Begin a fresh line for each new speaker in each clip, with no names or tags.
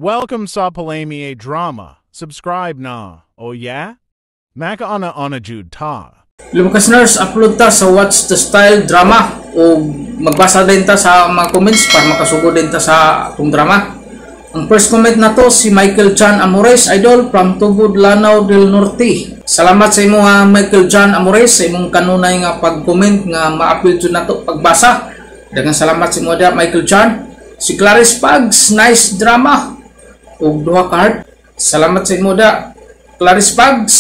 Welcome sa Palami Drama. Subscribe na. Oh yeah? Makaana ana jud ta.
Lumakas nurse, upload ta sa What's the Style drama o magbasa din ta sa mga comments para makasugod din ta sa atong drama. Ang first comment na to si Michael John Amores, idol from Tubod, Lanao del Norte. Salamat sa imo ha, Michael John Amores, sa imong kanunay nga pag-comment nga maapil jud nato pagbasa. Daghang salamat sa imo Michael John. Si Clarice Pags, nice drama. Ug duha ka heart. Salamat sa imo da, Clarice Pags.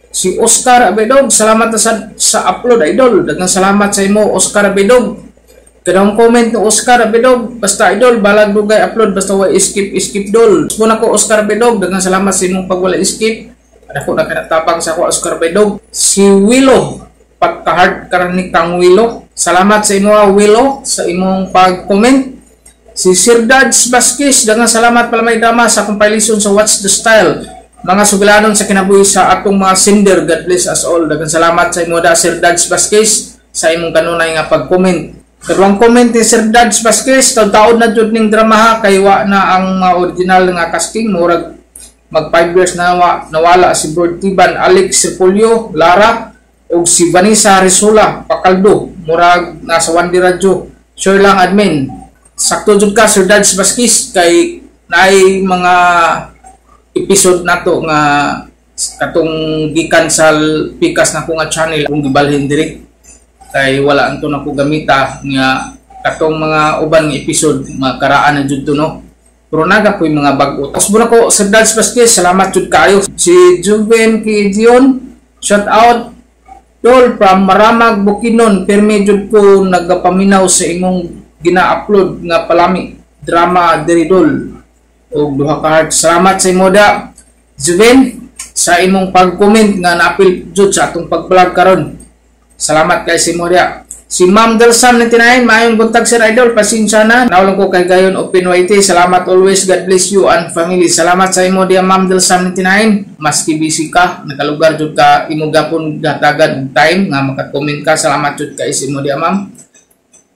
Si Oscar Abedog, salamat sa upload, idol. Daghang salamat sa imo, Oscar Abedog. Kadahong comment ni Oscar Abedog, basta idol, balag dugay upload, basta wa skip skip dol. Muna ko Oscar Abedog, daghang salamat sa imong pagwala skip. Dako na kinatabang sa ako, Oscar Abedog. Si Willow, pagka-heart karon ni Kang Willow. Salamat sa imo, Willow, sa imong pag-comment. Si Sir Dads Vasquez, daghang salamat pala may drama sa compilation sa What's the Style. Mga sugilanon sa kinabuhi sa atong mga sender, God bless us all. Daghang salamat sa imo da, Sir Dads Vasquez, sa imong kanunay nga pag-comment. Kaduhang comment ni Sir Dads Vasquez, taud-taod na jud ning drama ha, kay wa na ang mga original nga casting, murag mag 5 years na nawala si Bird Tiban, Alex Repolyo, Lara, ug si Vanessa Rizula, Pakaldo, murag nasa One Radyo. Sure lang admin. Sakto jud ka, Sir Dads Vasquez, kay naay mga episode nato nga katong gikan sa pikas na ko nga channel kung gibalhin diri kay wala anto na ko gamita nga katong mga uban nga episode makaraan na jud to, no, pero naga ko'y mga bag-o. Tapos muna ko, Sir Dads Vasquez, salamat jud kaayo. Si Juven Kidion, shout out dol from Maramag, Bukidnon, pirmi jud ko nagapaminaw sa imong gina-upload nga palami drama diri dol, og duha ka heart. Salamat sa imo da, Juven, sa imong pag-comment nga naapil jud sa atong pag-vlog karon. Salamat kay si Moria. Si Ma'am Delsam 99, maayong buntag sir idol, pasensya na. Nawlang ko kay Gayon Open YT. Salamat always, God bless you and family. Salamat sa imo diya, Ma'am Delsam 99. Maski busy ka, nakalugar jud ka, imo gapon gatagan og time nga maka-comment ka. Salamat jud kay sa imo diya, ma'am.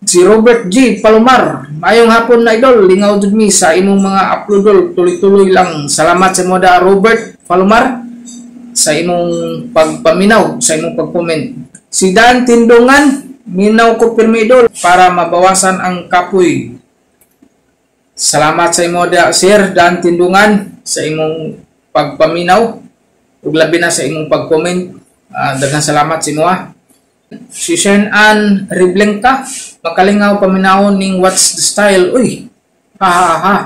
Si Robert G. Palomar, maayong hapon na idol, lingaw jud mi sa imong mga upload dol, tuloy-tuloy lang. Salamat sa imo da, Robert Palomar, sa imong pagpaminaw, sa imong pag-comment. Si Dan Tindungan, minaw ko pirmi idol para mabawasan ang kapoy. Salamat sa imo da, Sir Dan Tindungan, sa imong pagpaminaw ug labi na sa imong pag-comment. Daghang salamat sa imo. Si Shen Ann Riblenka, makalingaw paminawon ning What's the Style. Uy, ha ha ha.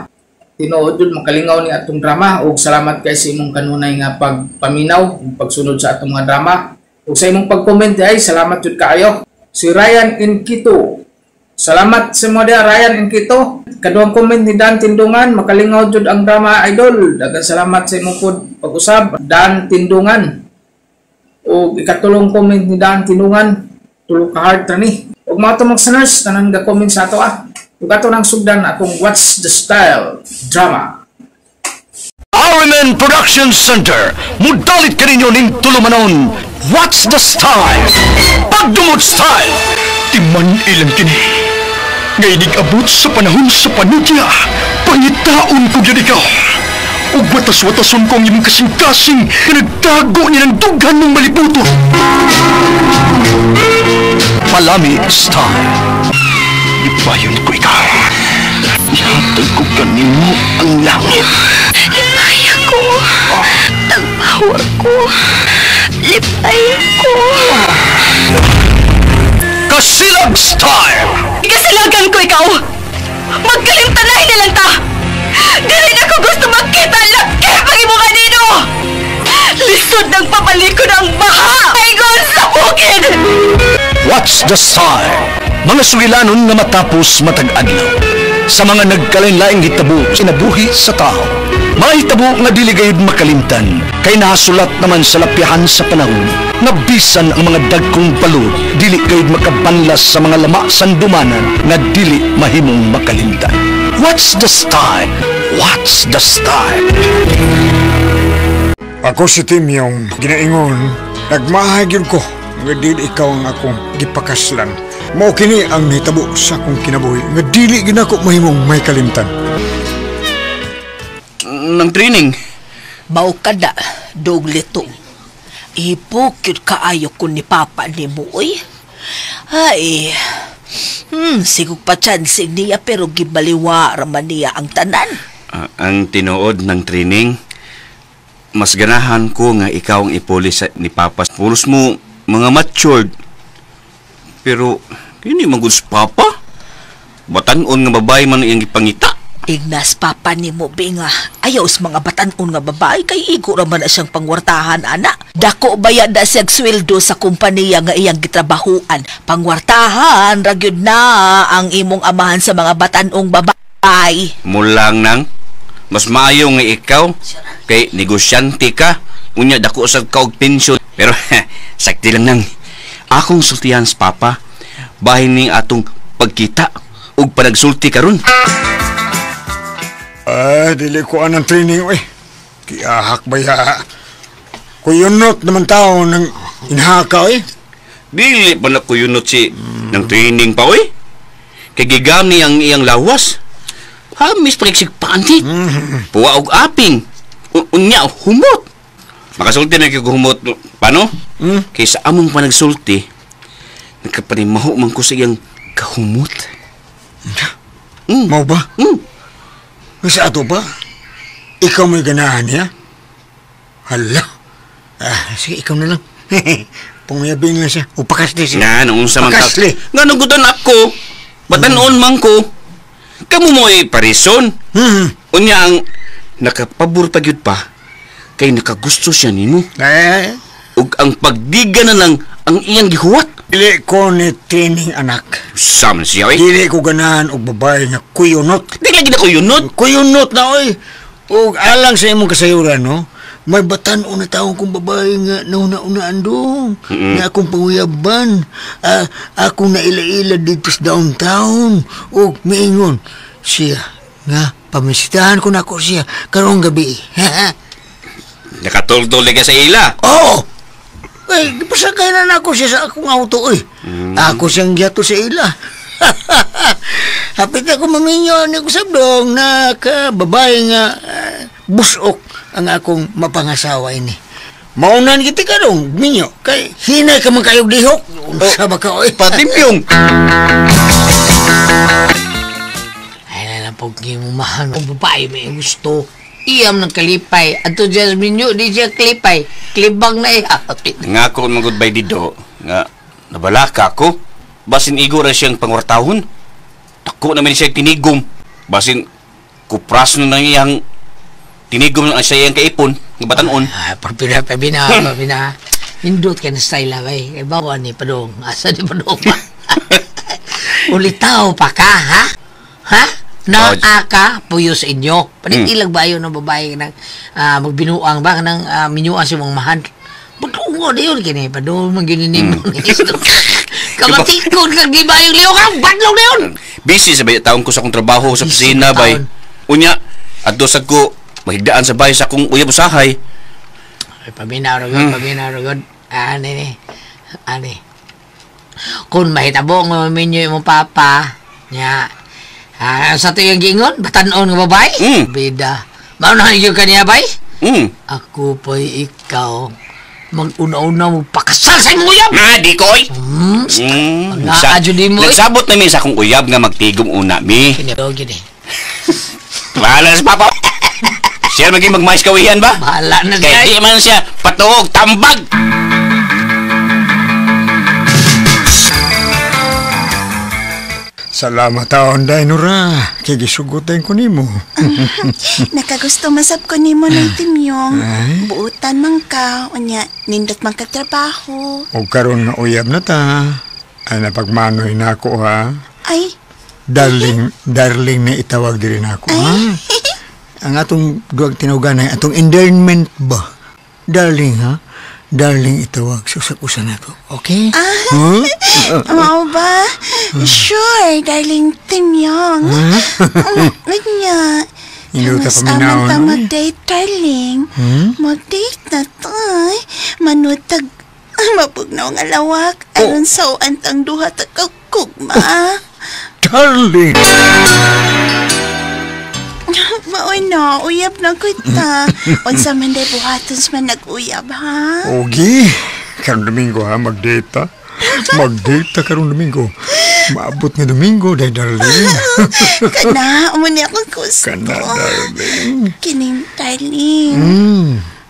Tinuod jud makalingaw ni atong drama ug salamat kay sa imong kanunay nga pagpaminaw ug pagsunod sa atong mga drama. Ug sa imong pag-comment ay salamat jud kaayo. Si Ryan Inquito. Salamat sa mo Ryan Inquito. Kaduhang comment ni Dan Tindungan, makalingaw jud ang drama idol. Daghang salamat sa imong pod pag-usab, Dan Tindungan. O ikatulong comment ni Dan Tindungan, tulo ka heart ra ni. Ug mga tumong sa nurse, tanan ga comment sa ato ah. Ug ato nang sugdan atong What's the Style drama.
RMN Production Center, mudalit kaninyo ning tulumanon, What's the Style? Pagdumot style! Timan ilang kini. Ngay abot sa panahon sa panudya, pangitaon ko gyud ikaw. Ug watas-watason ko ang imong kasing-kasing nga nagtago ni ng dughan ng malibuto. Palami style. Ipayon ko ikaw. Ihatag ko kanimo ang langit.
Lipaya ko. Tagpower ko. Lipaya ko.
Kasilag style!
Kasilagan ko ikaw. Magkalimtanay na lang ta. Dili na ko gusto magkita laki pag imo kanino. Lisod ng papalikod ang baha. Ingon sa bukid.
What's the Style? Mga sugilanon nga matapos matag adlaw. Sa mga nagkalain-laing hitabo kinabuhi sa tao. Mga hitabo nga dili gayud makalimtan kay nasulat naman sa lapyahan sa panahon nga bisan ang mga dagkong balod dili gayud makabanlas sa mga lama sandumanan nga dili mahimong makalimtan. What's the style? What's the style?
Ako si Tim Yong, ginaingon, nagmahay gyud ko nga dili ikaw ang akong gipakaslan. Mao kini ang nahitabo sa akong kinabuhi nga dili gyud nako mahimong may kalimtan.
ng training.
Mao kada dog lito. Ipukit kaayo ko ni Papa ni mo, oy. Ay, sigog pa chansing niya pero gibaliwa raman niya ang tanan.
Ang tinuod ng training, mas ganahan ko nga ikaw ang ipuli sa, ni Papa. Pulos mo mga matured. Pero, hindi man good sa Papa. Batanon nga babae man iyang ipangita.
Ignas Papa ni mo, binga. Ayaw sa mga batanon nga babae kay igo raman na siyang pangwartahan, ana. Dako bayad na siyang sweldo sa kompanya nga iyang gitrabahuan. Pangwartahan, ragyod na ang imong amahan sa mga batanong babae.
Mulang nang, mas maayo nga ikaw kay negosyante ka. Unya dako sa kaog pensyon. Pero sakti lang nang akong sultihan sa Papa. Bahin ning atong pagkita ug panagsulti karon.
Ay, dili ko anang training, oy. Kiahak ba ya? Kuyunot naman tao ng inhaka, oy.
Dili pa na kuyunot si ng training pa, oy. Kay gigami ang iyang lawas. Hamis pagsig panty. Puwa og aping. Unya humot. Makasulti na kay humot. Paano? Kay sa among panagsulti, nagkapanimaho man ko sa iyang kahumot.
Mau ba? Sa ato ba? Ikaw may ganahan niya? Hala. Sige, ikaw na lang. Pangmayabing lang siya. O pakasli siya.
Nga, nung unsa man ka.
Pakasli.
Nga, nung gudan ako. Batanon man ko. Kamu mo ay parison. Unya ang nakapabor pa gyud pa kay nakagusto siya nimo. Ug ang pagdiga na lang ang iyang gihuwat.
Dili ko ni training, anak.
Sama siya, oy.
Dili ko ganahan og babae nga kuyunot.
Di lagi na kuyunot.
Kuyunot na, oy. Og alang sa imong kasayuran, no? May batan-o na taong kong babae nga nauna-unaan dong. Nga akong panguyaban. Akong naila-ila dito sa downtown. Og miingon siya nga pamisitahan ko na ako siya karong gabi.
Nakatultol ka sa ila.
Oo! Ay, pasakay na ako siya sa akong auto, oy. Ako siyang giyato sa ila. Hapit ako maminyo ni ko sabdong na ka babae nga busok ang akong mapangasawa ini. Maunan kita karong minyo kay hinay ka man kayog lihok. Unsa ba ka, oy?
Patimbyong.
Ay na lang pag gimumahan ang babae may gusto. Iyam ng kalipay. Ato Jasmine nyo, di siya kalipay. Klibang na iya.
Nga ako mga goodbye dito. Nga, nabalaka ako. Basin igo ra siyang pangwartahon. Tako naman siya tinigom. Basin, kupras na nang iyang tinigom na siya iyang kaipon. Nga batanon.
Ay, pabina, pabina, pabina. Hindot ka na style na, bay. Bawa ni Padong. Asa ni Padong ba? Ulitaw pa ka, ha? Ha? Naaka puyo sa inyo. Panitilag ba yun ng babae ng magbinuang ba ng minyuan sa mong mahan? Batungo na yun kini. Padung magininimo. Kamatikon kang di ba yung liyo kang badlong na yun.
Busy sa bay taon ko sa akong trabaho sa opisina bay. Unya, adto sad ko mahigdaan sa bay sa akong uyab usahay.
Ay, paminaw ragod, paminaw ragod. Ani ni. Ani. Kung mahitabo nga maminyo imong papa, nya. Sa ito yung gingon, batanon nga babae? Bida. Maunahan yung kaniya, bay? Ako pa'y ikaw. Mag-una-una mo pakasal sa imong uyab!
Na, di ko, oy!
Naadyo di mo, oy!
Nagsabot na mi sa akong uyab nga magtigom una, mi.
Kini, gini.
Bahala na sa papa! Siya maging magmais kawihan ba?
Bahala na siya.
Kaya di man siya patuog, tambag!
Salamat taon, Dainora. Kay gisugutan ko nimo.
Nakagusto masab ko nimo ng timyong. Buutan man ka, unya, nindot man ka trabaho.
O karon nga uyab na ta. Ay, napagmanoy na ako, ha?
Ay.
Darling, darling na itawag diri na ako, ha? Ang atong duwag tinawagan ay atong endearment ba? Darling, ha? Darling itawag sa usap-usa na to. Okay?
Ah, huh? Mao ba? Sure, darling Timyong. Unya, mas aman ta mag-date, darling. Mag-date na to. Manutag, mapugnaw nga lawak. Aron sawaan tang duha ta kagugma.
Darling!
Maoy na, uyab na kita. Unsa man day buhaton sa man nag-uyab, ha?
Ogi, karong Domingo ha, mag-date. Mag-date karong Domingo. Maabot nga Domingo, day darling.
Kana, amo ni akong gusto.
Kana, darling.
Kining, darling.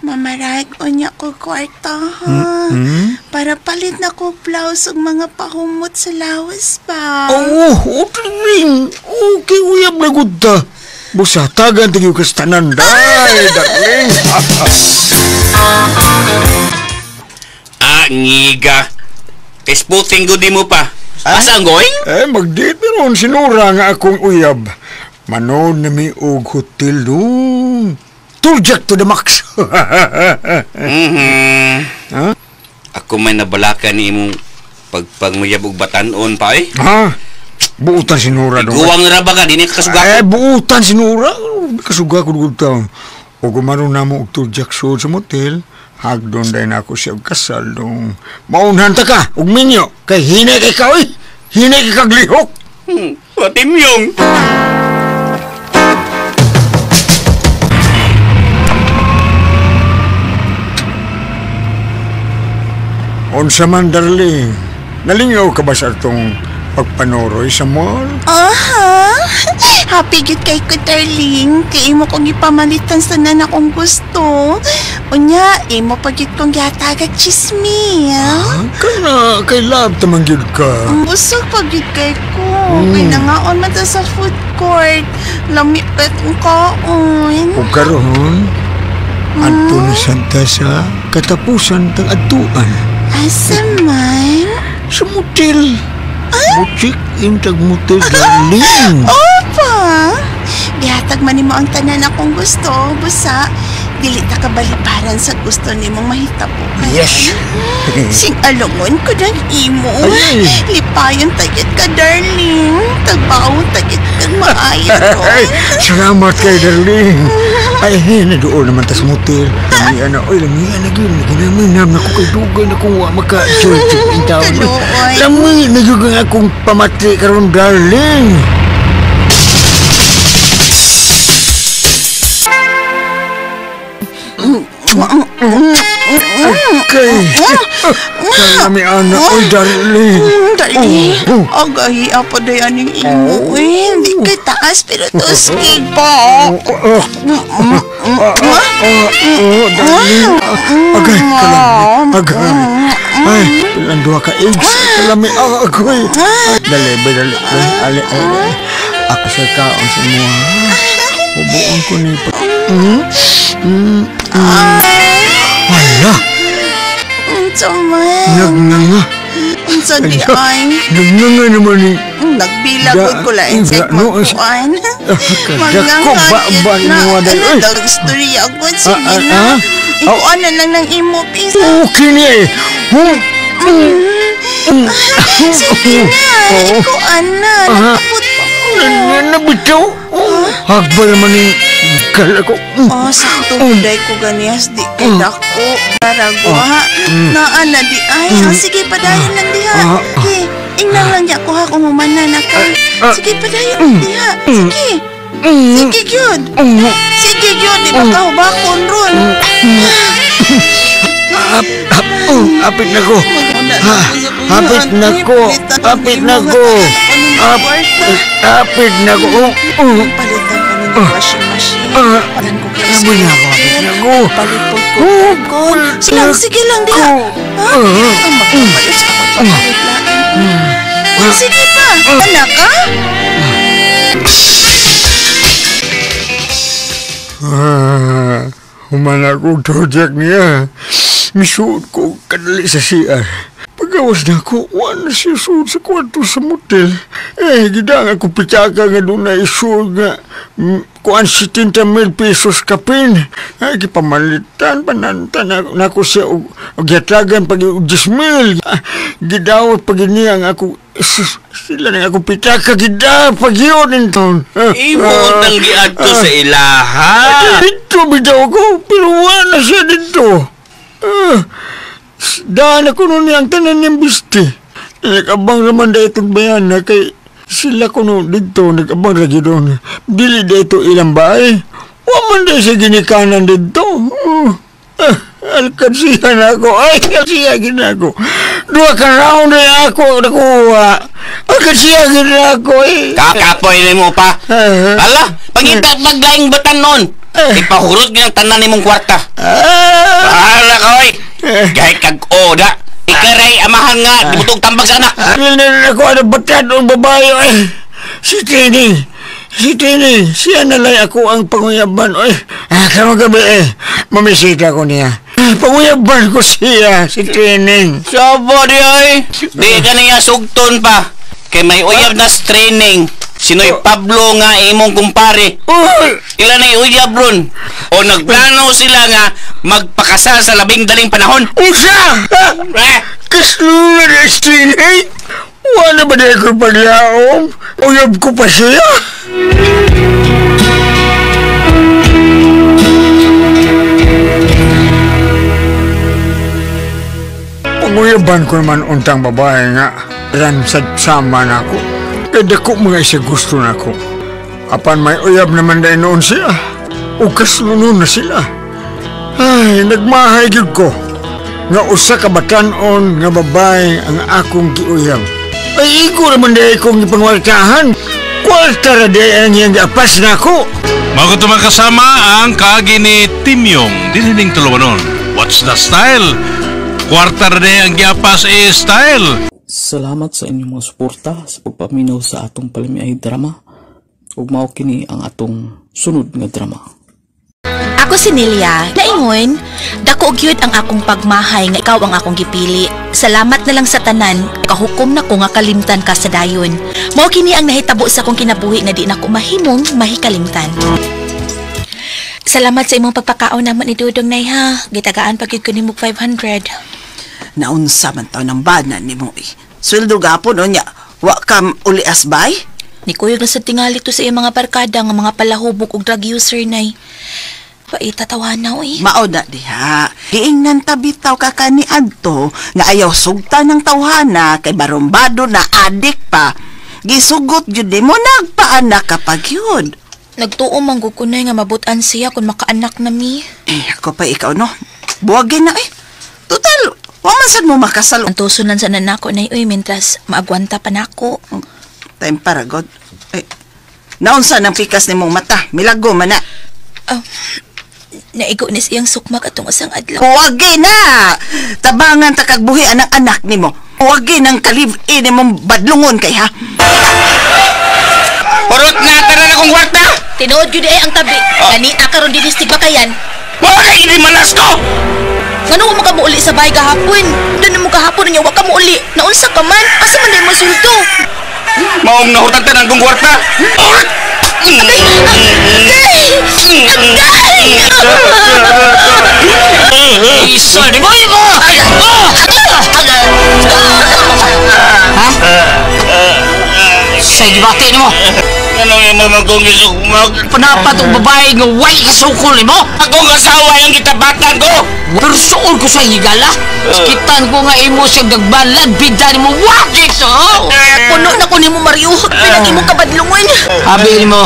Mamarag unya ko kwarta, ha? Para palit na ko blouse ug mga pahumot sa lawas ba?
Oo, darling. Okay, uyab na gud ta. Busa, tagan tayo kastanan, day, darling.
Ah, ngiga. Kesputing ko di mo pa. Asa ang going?
Eh, mag-date meron sinura nga akong uyab. Manood na may og hotel doon. Turjak to the max.
Huh? Ako may nabalakan ni imong pagpanguyab og batanon pa eh.
Ha? Buutan sinura doon.
Iguwang ra ba ka? Di ni kasuga
ko? Eh, buutan sinura. Kasuga ko doon taon. O gumaroon na mo og turjak sold sa motel. Hagdon dahil na ako siya kasal dong. Maunhan ta ka, ug minyo. Kay hinay kay ka, oy. Hinay kay kaglihok.
Patimyong.
Unsa man, darling. Nalingaw ka ba sa itong pagpanoroy sa mall?
Aha! Happy gyud kay ko, darling. Kay imo kong ipamalitan sa tanan akong gusto. Unya, imo pa gyud kong gihatagag chismi.
Ah, kana, kay love tamang gyud ka.
Busog pa gyud kay ko. Kay nangaon man ta sa food court. Lami pa itong kaon.
Ug karon, adto na sad ta sa katapusan tang adtuan.
Asa man?
Sa motel. Mo-check in tag motel, darling.
Opa! Gihatag man nimo ang tanan akong gusto, busa. Dili ta kabaliparan sa gusto nimong mahitabo.
Yes!
Sing alungon ko ng imo.
Ay.
Lipayon tagit ka, darling. Tagbaon tagit kang maayo.
Ay, salamat kay darling. Ay, nadool naman tas motel. Lamian na, oy, lamian na gyud. Ginaminam na ko kay dugay na kung wa maka-joy in town.
Kaluoy.
Lami na gyud ang akong pamati karon, darling. Okay. Kalami anak, oy, darling.
Darling, agahi apa day aning imo. Eh, hindi kay taas pero tuskig pa.
Darling. Agay, kalami. Agay. Ay, pilang duha ka eggs. Kalami, agoy. Dali, dali. Ali, ali. Ako sa kaon sa mga. Hubuan ko ni pa. Wala.
Unsa man?
Nagnanga.
Unsa di ay?
Nagnanga naman ni.
Nagbilag ko lain sa magkuan.
Dako ba ba imo day?
Ano daw istorya ko? Sige na. Ikuan na lang ng imo pisa.
Okay ni eh.
Sige na. Ikuan na. Nakapot pa ko.
Nabitaw. Hagbal naman ni kala ko.
Oh, sakto day ko ganiyas di kay dako. Daragwa. Naa na di ay. Sige, padayon lang diha. Okay. Ingnan lang niya ko ha kung humana na ka. Sige, padayon diha. Sige. Sige, gyud. Sige, gyud. Di ba ka hubakon ron?
Apit na ko. Apit na ko. Apit na ko. Apit na ko.
Palitan ko ng washing machine. Palitan ko rice cooker. Palit po ko. Sige lang, sige lang diha. Ang magpapalit sa akong papalit lang. Sige pa. Anak, ha?
Humana ko project niya. Misuot ko kadali sa CR. Pagawas na ako, wala siya suot sa kwarto sa motel. Eh, gidang ako pitaka nga doon na isuot nga kuan 70,000 pesos kapin. Ay, gipamalitan, panantan na ako siya og gihatagan pag 10,000. Gidawat pag niya ang ako, sila na ako pitaka, gida, pag yun ito.
Imo nang giadto sa ilaha.
Dito bitaw ko, pero wala siya dito. Daan ako nun niyang tanan niyang biste. Nag-abang naman da itong bayan na kay sila ko nun dito, nag-abang lagi doon. Dili da ito ilang bahay. Wa man di siya ginikanan dito. Alkansiya na ako. Ay, alkansiya ginako. Duha ka round na ako nakuha. Alkansiya ginako eh.
Kakapoy ni mo pa. Ala, pangita maglaing batan noon. Ipahurot ginang tanan nimong kwarta. Bahala ka oy. Gahit kag oda. Ikaray amahan nga dibutog tambag sa anak.
Dili na ako ano batan o babae ay. Si Tini. Si Tini, siya nalay ako ang panguyaban. Oy, karong gabi eh, mamisita ko niya. Panguyaban ko siya, si Tini.
Sabo di ay. Di ka niya sugton pa. Kay may uyab na training. Sinoy Pablo nga imong kumpare. Ila na uyab ron. O nagplano sila nga magpakasal sa labing daling panahon.
Usa! Kaslunan na si Tini. Wala ba na ako paglaom? Uyab ko pa siya. Panguyaban ko naman untang babae nga ransad sama na ako. Kaya dako mga isa gusto na ako. Apan may uyab naman dahil noon siya. O kaslunon na sila. Ay, nagmahay gyud ko. Nga usa ka batan-on nga babae ang akong giuyab. Ay, igo naman dahil kong ipangwartahan. Kwarta ra dahil ang iyang giapas na ako.
Mga tumang kasama ang kaagi ni Timyong dinining tuluwanon. What's the style? Kwarta ra dahil ang giapas e style.
Salamat sa inyong mga suporta sa pagpaminaw sa atong palamiay drama. Ug mao kini ang atong sunod nga drama.
Ako si Nelia, naingon, dako gyud ang akong pagmahay nga ikaw ang akong gipili. Salamat na lang sa tanan, kahukom na ko nga kalimtan ka sa dayon. Mao kini ang nahitabo sa akong kinabuhi nga di nako mahimong mahikalimtan. Salamat sa imong pagpakaon namo ni Dudong nay ha. Gitagaan pa gyud ko nimo 500.
Naunsa man taw ng bana nimo eh. Sweldo gapon unya, wa ka uli asbay?
Nikuyog na sa tingali to sa iyang mga barkada nga mga palahubog og drug user nay. Paitatawa na, uy.
Mao na diha. Giingnan tabitaw ka kaniadto nga ayaw sugta ng tawhana kay barumbado na adik pa. Gisugot jud nimo nagpaanak ka pa gyud.
Nagtuo man gud ko nay nga mabutan siya kung makaanak na mi.
Eh, ako pa ikaw no. Buwagin na eh. Total, wa man sad mo makasal.
Ang tuso lang sa nanako nay uy mentras maagwanta pa nako.
Time para god. Eh, naunsa nang pikas nimong mata? Milago man na.
Oh. Naigo ni siyang sukmak atong usang adlaw.
Huwagi na! Tabangan ta kagbuhi ang anak nimo. Huwagi nang kalib-in nimong badlungon kay ha.
Hurot na tanan akong kwarta!
Tinuod gyud ay ang tabi. Gani akaron dinis tigbakayan.
Wa kay ini malas ko!
Ngano mo ka muuli sa bahay gahapon? Doon mo gahapon niya wa ka muuli. Naunsa ka man? Asa man mo sulto?
Maong nahutan tanan kong kwarta.
Agay! Agay! Agay!
Isa ni mo! Ha? Sa gibati nimo?
Anong imo magkong isukmag?
Panapat ang babae nga way kasukol nimo?
Akong asawa yung gitabatan ko!
Pero suol ko sa higala. Sakitan ko nga imo siyang gagbalan, bida nimo, wagik so!
Puno na ko nimo Mario, pinag imo kabadlungon.
Abi nimo,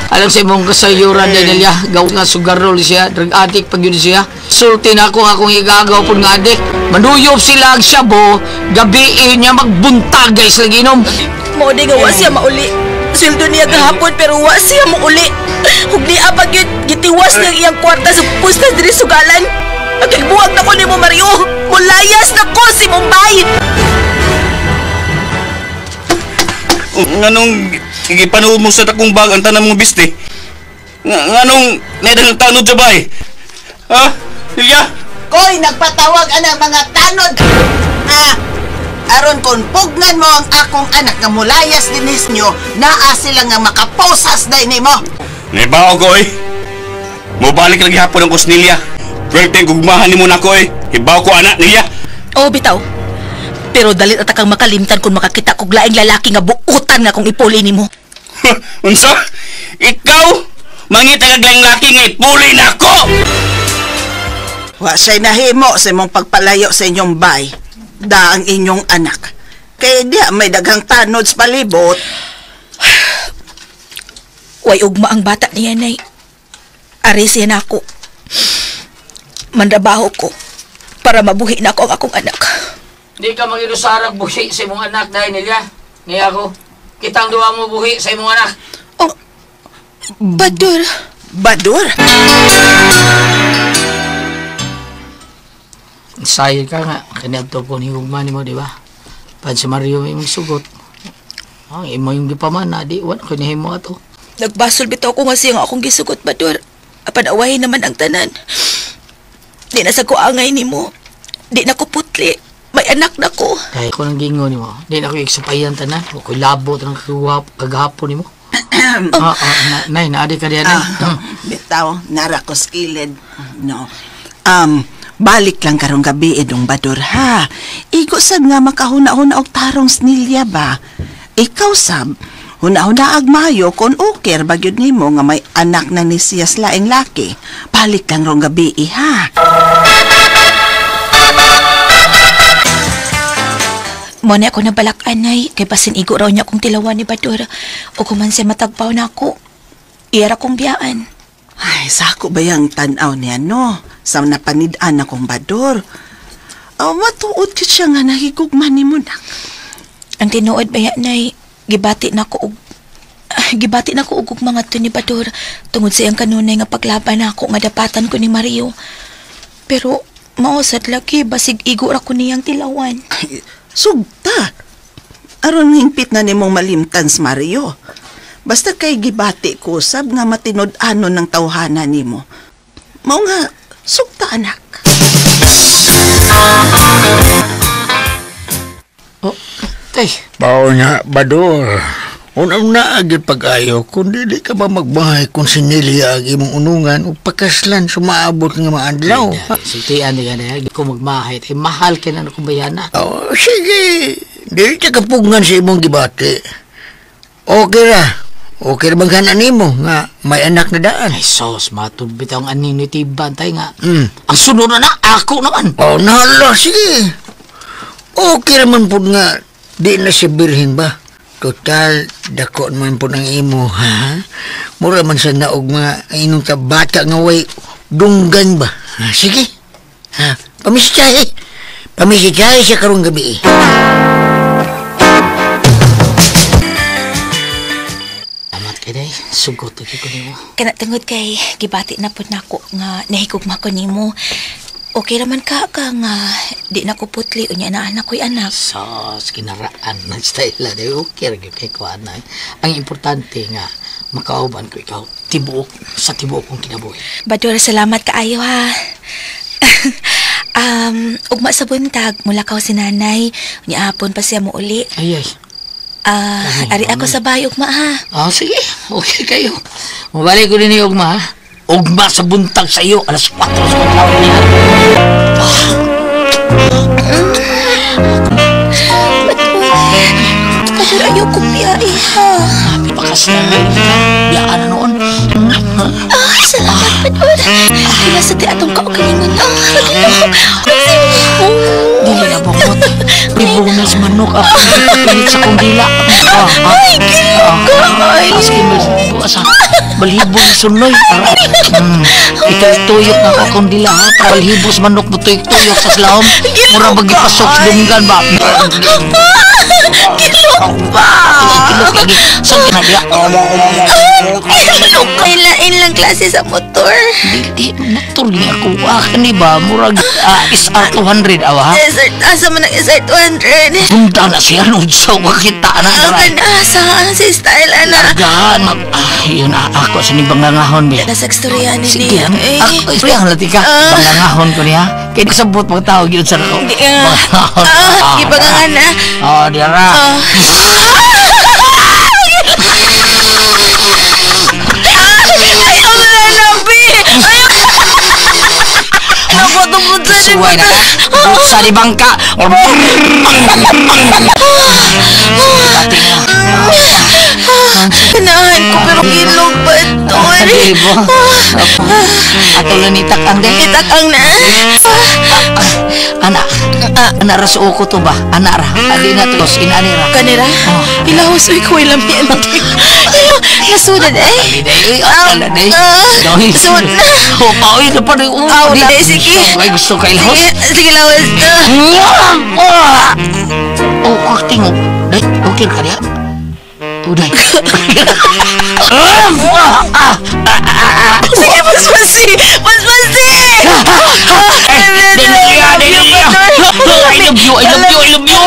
alam sa imong kasayuran Daniel ya, gaw nga sugarol siya, drug addict pag yun siya. Sulti na ako nga akong igagaw po nga adik. Manuyop sila ang syabo, gabi niya magbuntagay sila ginom.
Mao di nga wa siya mauli. Sweldo niya gahapon pero wa siya mauli. Ug niya pag yun, gitiwas niya iyang kwarta sa pusta diri sugalan. Nagbuwag na ko nimo Mario. Mulayas na ko si Mumbai.
Nganong gipanuod mo sa takong bag ang tanan mong biste? Nganong naidang tanod sa bay? Ha? Lilia?
Koy, nagpatawag anang mga tanod. Ah, aron kon pugnan mo ang akong anak nga mulayas dinis nyo, naa sila nga makaposas day nimo.
Nibao ko eh. Mubalik lagi hapon ang kusnilya. Pwerte gugmahan nimo nako eh. Hibaw ko anak niya.
Oh, bitaw. Pero dalit at akang makalimtan kung makakita kog laing lalaki nga buutan nga kung ipuli nimo.
Unsa? Ikaw? Mangita kag laing laki nga ipuli nako.
Wa siya'y nahimo sa imong pagpalayo sa inyong bay. Da ang inyong anak. Kaya diha may daghang tanod sa palibot.
Way ugma ang bata niya, nay. Ari siya na ako. Manrabaho ko para mabuhi na ako ang akong anak.
Di ka magirusarag buhi sa imong anak dahil nila. Niya ako. Kitang duwa mo buhi sa imong anak.
Oh, Badur.
Badur?
Sayo ka nga. Kaniadto ko ni Hugma ni mo, di ba? Pan si Mario may imong sugot. Ang imo yung gipamana, di wala ko nihimo ato.
Nagbasol bitaw ko nga siya nga akong gisugot, Badur. Apan awahin naman ang tanan. Di na sa ko angay nimo. Di na ko putli. May anak na ko.
Kaya ko nang gingo nimo. Di na ko iksupayan tanan. Ako'y labo tanang kagahapon nimo. Nay, naadi ka diyan, nay.
Bitaw, nara ko skilled. No. Balik lang karong gabi edong Badur ha. Igo sad nga makahuna-huna og tarong snilya ba. Ikaw sab, huna-huna ag mayo kon oker bagyod nimo nga may anak na ni siya sa laing laki. Balik lang rong gabi ha.
Mo na ako nabalak-an, nay. Kay basin igo raw niya akong tilawan ni Badur. O kuman siya matagpaw na ako. Iyara kong biyaan.
Ay, sako ba yung tanaw niya, no? Sa napanid-an akong Badur. Oh, matuod ka siya nga nahigugma ni mo, nak.
Ang tinuod ba yan, nay? Gibati na ko og og mga to ni Badur tungod sa iyang kanunay nga paglaban na ako nga dapatan ko ni Mario. Pero mausad lagi basig igo ra ko niyang tilawan.
Ay, sugta. Aron hingpit na nimong malimtan sa Mario. Basta kay gibati ko sab nga matinud-anon ng tawhana nimo. Mao nga sugta anak.
Oh, tay.
Bao nga, Badur. Unang naagit pag-ayo, kung dili ka ba magbahay kung sinilya ang imong unungan o pakaslan sumaabot nga maadlaw.
Sultian di ka na, di ko magmahay. Tay, mahal ka na akong bayana.
Oh, sige, dili ka kapugngan sa imong gibati. Okay ra. Okay ra bang kanan nimo nga may anak na daan?
Ay, sos, matod bitaw ang aning ni Tiban, tay nga.
Mm.
Ang sunod na na, ako naman.
Oh, nahala, sige. Okay raman po nga, di na siya birhin ba? Total, dako man po ng imo, ha? Mura man sa naog mga inong ta bata nga way dunggan ba? Ha, sige. Ha, pamisitsahe. Pamisitsahe siya karong gabi.
Salamat kay day. Sugot ko nimo.
Kana tungod kay gibati na pud nako nga nahigugma ko nimo. Okay raman ka nga di na ko putli unya na anak ko'y anak.
Sos, kinaraan ng style na. Okay ra gyud kay kuan na. Ang importante nga makauban ko ikaw tibuok sa tibuok kong kinabuhi.
Badur, salamat kaayo ha. Ugma sa buntag mula kaw si nanay, unya hapon pa siya mo uli.
Ay ay.
Ari ako sa bahay ugma ha.
Ah, sige. Okay kayo. Mabalik ko din ni ugma ha. Ugma sa buntag sa iyo, alas 4 sa kadlaw niya.
Badur, ayaw kong biyai ha.
Bakas na. Biyaan na noon.
Ah, salamat, Badur. Kaya sa ti atong kaugalingon.
Dili na bukot. Ibunas manok ako. Pilit sa kong dila.
Ay, gilok ko. Ay.
Aski bukas ha. Balhibo na sunoy. Itoy-tuyok na akong dila ha. Balhibo sa manok mo tuyok-tuyok sa slahom. Mura magipasok sa dunggan ba?
Gilok ba?
Gilok lagi. Saan ka na diya?
Gilok. Lain lang klase sa motor.
Di, motor ni ako. Akin ni ba? Murag SR200 awa ha?
SR, asa man ang SR200?
Bunda na siya. Nung sa wakita na.
Akin asa si style ana.
Argaan. Yun ako sa ni bangangahon ba?
Nasa istorya ni
Sige,
niya.
ako istorya ang latika. Bangangahon ko niya. Kaya kasabot pag tawag yun sa ako.
Di nga. Gibangangan na.
Oh, dira.
Ayaw na labi! Ayaw! Napatupot sa ni
Suway na ka. Buksa ni bangka. Pati nga.
Kanahan ko pero ilog ba ito?
Sige po. Ato lang itakang din.
Itakang na.
Anak. Anak ra sa uko to ba? Anak ra. Adi na to. Inani ra.
Kanira? Ilahos uy ko ilam yan. Nasudad eh. Sud na.
Pauwi na pa rin.
Aw, na. Sige.
Ay, gusto ka ilahos?
Sige, lahos.
Oh, tingog. Day, okay ka niya? Uday.
Sige, paspasi! Paspasi!
I love you! I love you! I love you!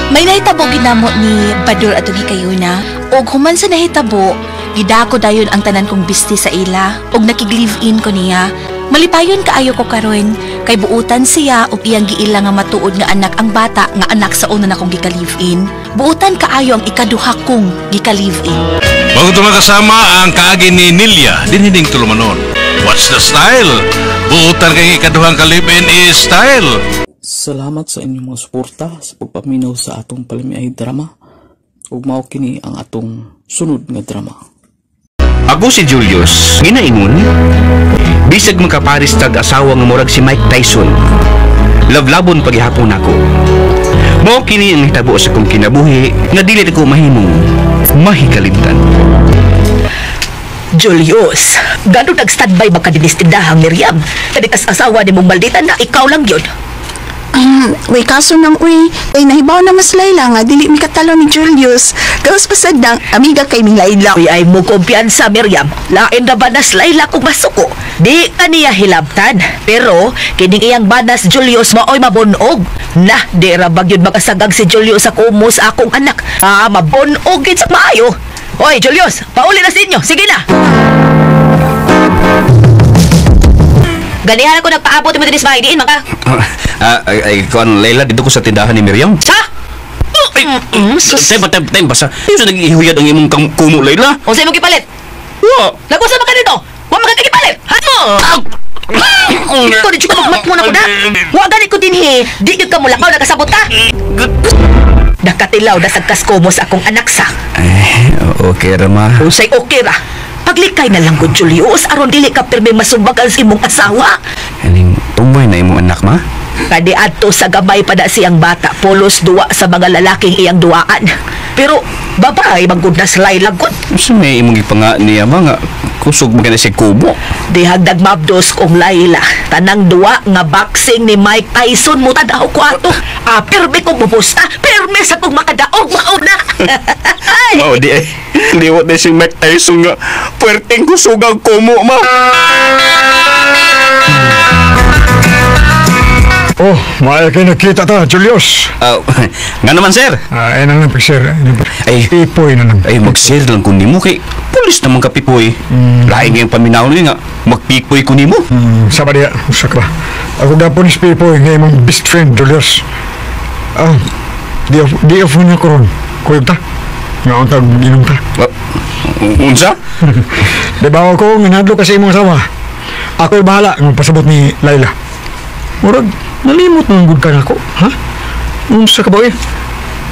May nahitabo ginamo ni Badur atong hikayuna. Og human sa nahitabo, gidako dayon ang tanan kong bisti sa ila og nakig-live-in ko niya. Malipayon kaayo ko karon kay buutan siya og iyang giila nga matuod nga anak ang bata nga anak sa una na kong gika-live-in. Buutan kaayo ang ikaduha kong gika-live-in.
Bago tumakasama ang kaagi ni Nilia, dinhining tulumanon. What's the style? Buutan kay ikaduhang ka-live-in is style.
Salamat sa inyong mga suporta sa pagpaminaw sa atong palamiay drama. Ug mao kini ang atong sunod nga drama.
Ako si Julius, ginaingon, bisag makaparis tag asawa nga murag si Mike Tyson. Lavlabon paghihapon nako. Mao kini ang hitabo sa kong kinabuhi nga dili ko mahimong mahikalimtan.
Julius, gano nag-standby ba ka dinis tindahang Miriam? Kadikas asawa ni mong maldita na ikaw lang yun.
Way kaso nang uy, kay nahibaw na mas Layla nga dili mi katalo ni Julius. Gawas pasad nang amiga kay ming Layla.
Uy ay mo kumpiyansa Miriam. Lain na ba nas Layla kung masuko? Di kaniya hilabtan. Pero kining iyang banas Julius maoy mabunog. Na di ra bagyod makasagag si Julius sa kumo sa akong anak. Ah, mabunog gid sa maayo. Hoy Julius, pauli na sa inyo. Sige na. Ganihan ako nagpaabot mo dinis bahay diin man ka.
Ay, kuan Layla dito ko sa tindahan ni Miriam.
Sa?
Tay, basta. Sa nagihuyad ang imong kumo, Layla.
Unsay mo gipalit?
Wa.
Nagusa man ka dito. Wa man ka gipalit. Ha? Ito di ko magmatmo na ko na. Wa gani ko dinhi. Di gyud ka mulakaw nakasabot ka. Nakatilaw na sagkas ko mo sa akong anak sa.
Eh, okay ra ma.
Unsay okay ra. Paglikay na lang ko, Julius, aron dili ka pirmi masumbagan sa imong asawa.
Aning tumboy na imong anak ma?
Kadi adto sa gamay pa na siyang bata, pulos duwa sa mga lalaking iyang duaan. Pero babae manggod na sila lagot.
Unsa may imong gipanga niya ma nga kusog man kana si kubo?
Dihag nagmabdos kong Layla. Tanang duwa nga boxing ni Mike Tyson mo tadaw ko ato. Ah, pirmi kong bubusta, pirmi sa kong makadaog mauna.
Mao di ay. Liwat na si Mike Tyson nga puwerteng kusog ang kumo ma.
Oh, maayo kayo nakita ta, Julius.
Nga naman, sir.
Ay na lang, sir.
Ay,
Pipoy na lang.
Ay, mag-sir lang kung nimo kay pulis naman ka, Pipoy. Lain ngayong paminaw niyo nga, magpipoy ko nimo.
Sama diya, usa ka ba? Ako gapon is Pipoy, nga imong best friend, Julius. Ah, di off niya ko ron. Kuyog ta. Nga ang tag, inom ta.
Unsa?
Di ba ako, nga nadlo kasi imong asawa. Ako'y bahala, nga pasabot ni Layla. Murag, nalimot mong good ka na ako, ha? Unsa ka ba eh?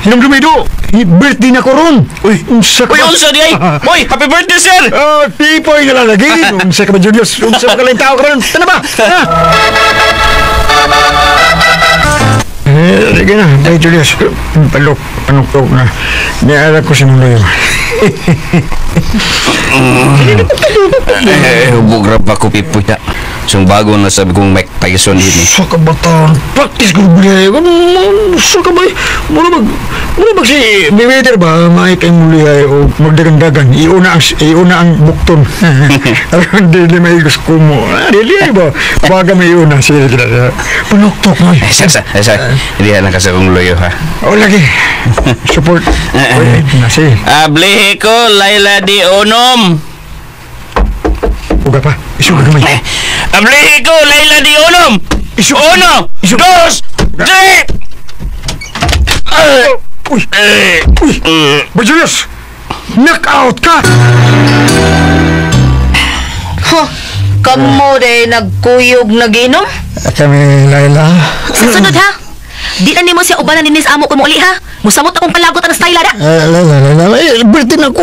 Hinumdumido! Birthday na ko ron!
Uy!
Unsa ka
Uy,
ba?
unsa di ay! Uy, happy birthday, sir!
Oh, Pipoy na lang lagi! Unsa ka ba, Julius? Unsa ka lang tao ka ron? Tana ba? Ha? Eh, sige na, bye, Julius. Palok, panuktok na. Niala ko si Muloy.
Eh, hubog ra pa ko, Pipoy. So, bago na sabi kong Mike Tyson din eh.
Sa kabataan, practice ko bilay. Sa kamay, muna mag si Mayweather ba, Mike ang muliyay o magdagandagan, iuna ang bukton. Aron dili may gusto mo. Dili ay ba? Baga may iuna. Sige, sige. Panuktok mo.
Eh, sir, hindi lang kasi akong loyo ha.
O lagi. Support. Uy, nasi.
Ablihe ko, Layla di Onom.
Uga pa. Isuga kamay.
Ablihe ko, Layla di Onom. Uno, dos, tres.
Uy! Uy! Ba, Julius! Knock out ka!
Huh?
Kamo day nagkuyog naginom?
Kami, Laila.
Sa sunod ha? Di na nimo siya ubanan ninis amo ko muli ha? Musamot akong palagot ang style da.
Laila, Laila. Bertin ako.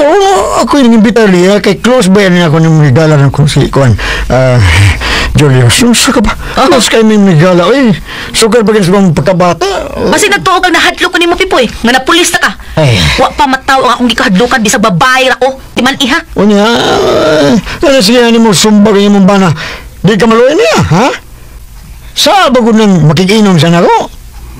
Ako yung imbitar niya. Kay close ba yan ako ng migala ng kung si Kuan. Julius, saan ka ba? Close kayo may migala. Uy, sugar ba sa mga pagkabata?
Basig nagtuo kang nahadlok ko ni mo, Pipoy. Nga napulis na ka.
Ay.
Wa pa mataw ang akong gikahadlokan bisag babae ra ko. Di man iha.
Unya, ano sige ni mo sumbag ang imong bana. Di ka maluoy niya, ha? Sa bagod nang makikinom sa nako.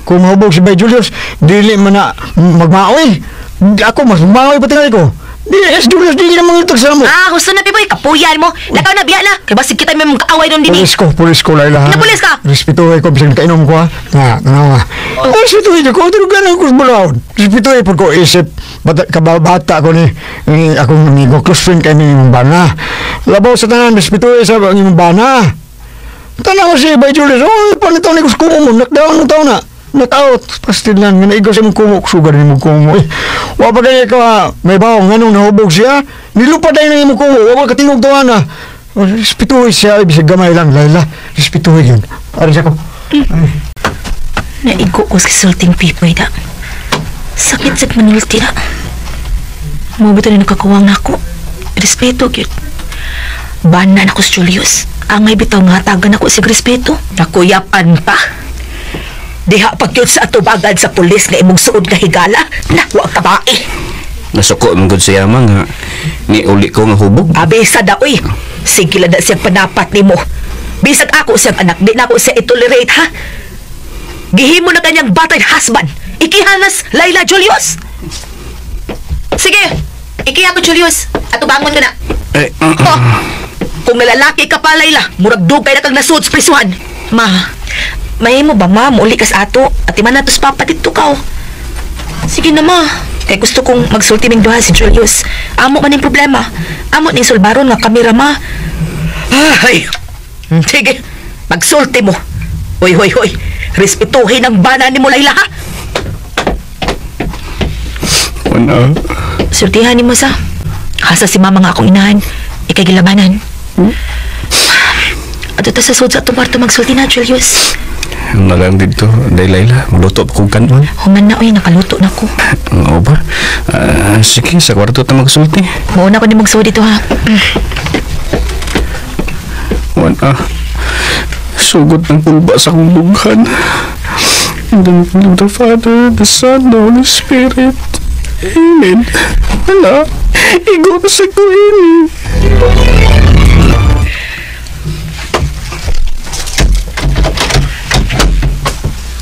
Kung mahubog si Bay Julius, dili man na magmaoy. Ako mas magmaoy pa tingali ko. Di, es Julius, dili na mangitag sa mo.
Ah, gusto na, Pipoy. Kapuyan mo. Lakaw na, biya na. Kaya basig kita may mga kaaway doon din.
Pulis ko, Laila.
Napulis ka?
Respetuhin ko, bisag kainom ko, ha? Nga, nga. Respetuhin ko, pero ganun ko sa bulaon. Respetuhin po ko, isip, kababata ko ni akong amigo, close friend kayo ni imong bana. Labaw sa tanan, respetuhin sa imong bana. Tanaw si Bay Julius, oh, panitaw ni ko mo, knockdown ng tao na. Knockout, pastil lang, nga naigaw sa imong kumo, sugar ni imong kumo. Eh, wa pa ganyan ka, may bawang, nga nung nahubog siya, nilupad na imong kumo, wa pa katingog tawa na. Respetuhin siya, ibig gamay lang, Laila, respetuhin yun. Aris ako.
Naigo ko sa sulting Pipoy da. Sakit sa manulti na. Mabito na nakakuwang na ako. Respeto, gyud. Banan ako si Julius. Angay bitaw nga hatagan ako sig respeto. Nakuyapan pa. Diha pagyud sa atubagan sa pulis nga imong suod nga higala. Nawa ka bae.
Nasuko man gud siya ma nga ni uli ko nga hubog.
Abisa da oy. Sige lang na siyang panapat nimo. Bisag ako siyang anak, di na ako siya itolerate ha. Gihimo na kanyang battered husband. Ikihanas Laila Julius. Sige, ikiha ko Julius. Atubangon ka na.
Eh,
Oh, kung nalalaki ka pa, Laila, murag dugay na kang nasud sa prisuhan.
Ma, mahimo ba ma, muuli ka sa ato? At iman na tos papa dito ka oh. Sige na ma, kay gusto kong magsulti ming duha si Julius. Amo man ning problema. Amo ning sulbaron nga kamera ma.
Ay, sige, magsulti mo. Hoy, hoy, hoy, respetuhin ang bana ni mo, Laila, ha?
Wala.
Sultihan nimo sa. Hasa si mama nga akong inahan. Ikay gilabanan. Ato ta sa sud sa atong kwarto magsulti na, Julius.
Na lang dito, day Laila, magluto pa kong kanon.
Human na, oy, nakaluto na ko.
Oo ba? Sige, sa kwarto ta magsulti.
Mauna ko ni magsuod dito, ha?
Wala. Sugot ng pulba sa akong bughan. In the name of the Father, the Son, the Holy Spirit. Amen. Wala. Igo na sa ko, ini.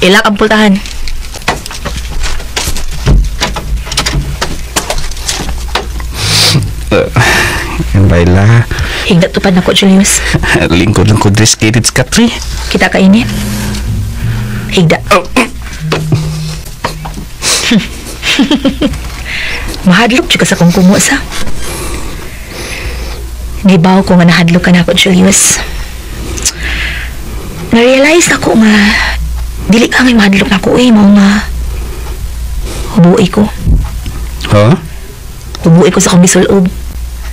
Ilak ang pultahan.
Laila.
Higda tupad na ko, Julius.
Lingkod lang ko dress kated skatri.
Kita ka ini. Higda.
Oh.
Mahadlok jud ka sa kong kumo sa. Gibaw ko nga nahadlok ka na ako, Julius. Na-realize na ko nga dili ka ngay mahadlok na ako eh, mao nga hubui ko.
Ha?
Hubui ko sa akong gisulob.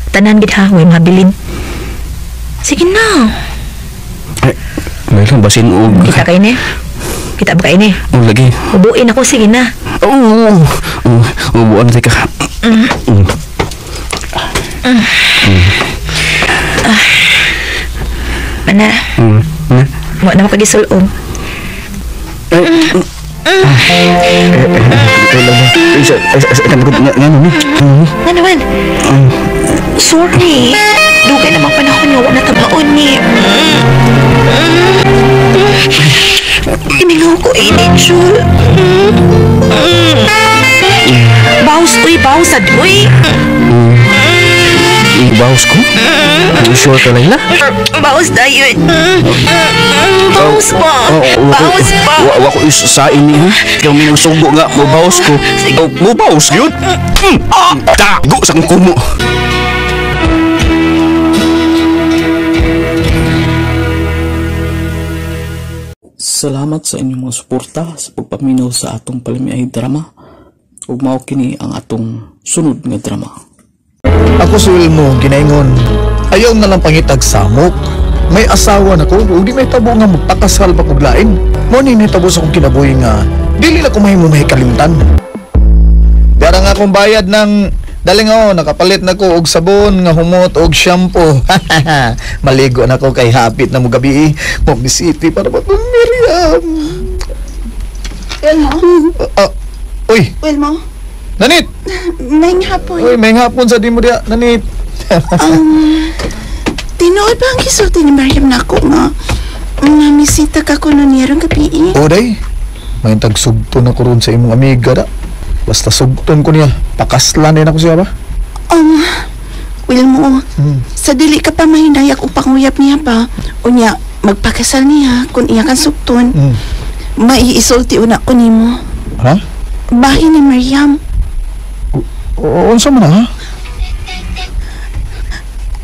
Tanan gid ha, way mabilin. Sige na.
Ay, Laila, basin og.
Kita ka ini. Kita ba ka ini?
Oh, lagi.
Hubuin ako, sige na.
Oo. Oh, hubuan na ka.
Ana. Wa na makagisul-ob. Nga naman. Sorry. Dugay namang panahon nga wa na tabaon ni. Imingaw ko ini, Jul. Baus, uy, baus, ad, uy.
Baus ko? Sure ka, Laila?
Baus na yun. Baus pa. Baus pa.
Wa ko sa ini, ha? Ikaw may nagsugo nga, mabaus ko. Mabaus yun? Tago sa kong kumo.
Salamat sa inyong mga suporta sa pagpaminaw sa atong palamiay drama. Ug mao kini ang atong sunod nga drama.
Ako si Wilmo, ginaingon, ayaw na lang pangitag samok.
May asawa na ko, ug di may tabo nga magpakasal pa kog lain. Mao ni nitabo sa akong kinabuhi nga dili na ko mahimo mahikalimtan. Dara nga akong bayad ng daling oh, nakapalit na ko og sabon nga humot og shampoo. Maligo na ko kay hapit na mo gabi. Mo bisiti para ba Miriam.
Wilmo?
Uy,
Wilmo?
Nanit.
May hapon.
Uy, may hapon sa di mo diya, Nanit.
Tinuod ba ang gisulti ni Miriam na ako nga mamisita ka kuno niya rong gabi?
O day, may tagsugton ako ron sa imong amiga da. Basta sugton ko niya, pakaslan din ako siya ba?
Wilmo, sa dili ka pa mahinayak o panguyap niya ba? Unya, magpakasal niya kung iya kang sugton. Maiisulti una ko nimo.
Ha?
Bahin ni Miriam.
Unsa man ha?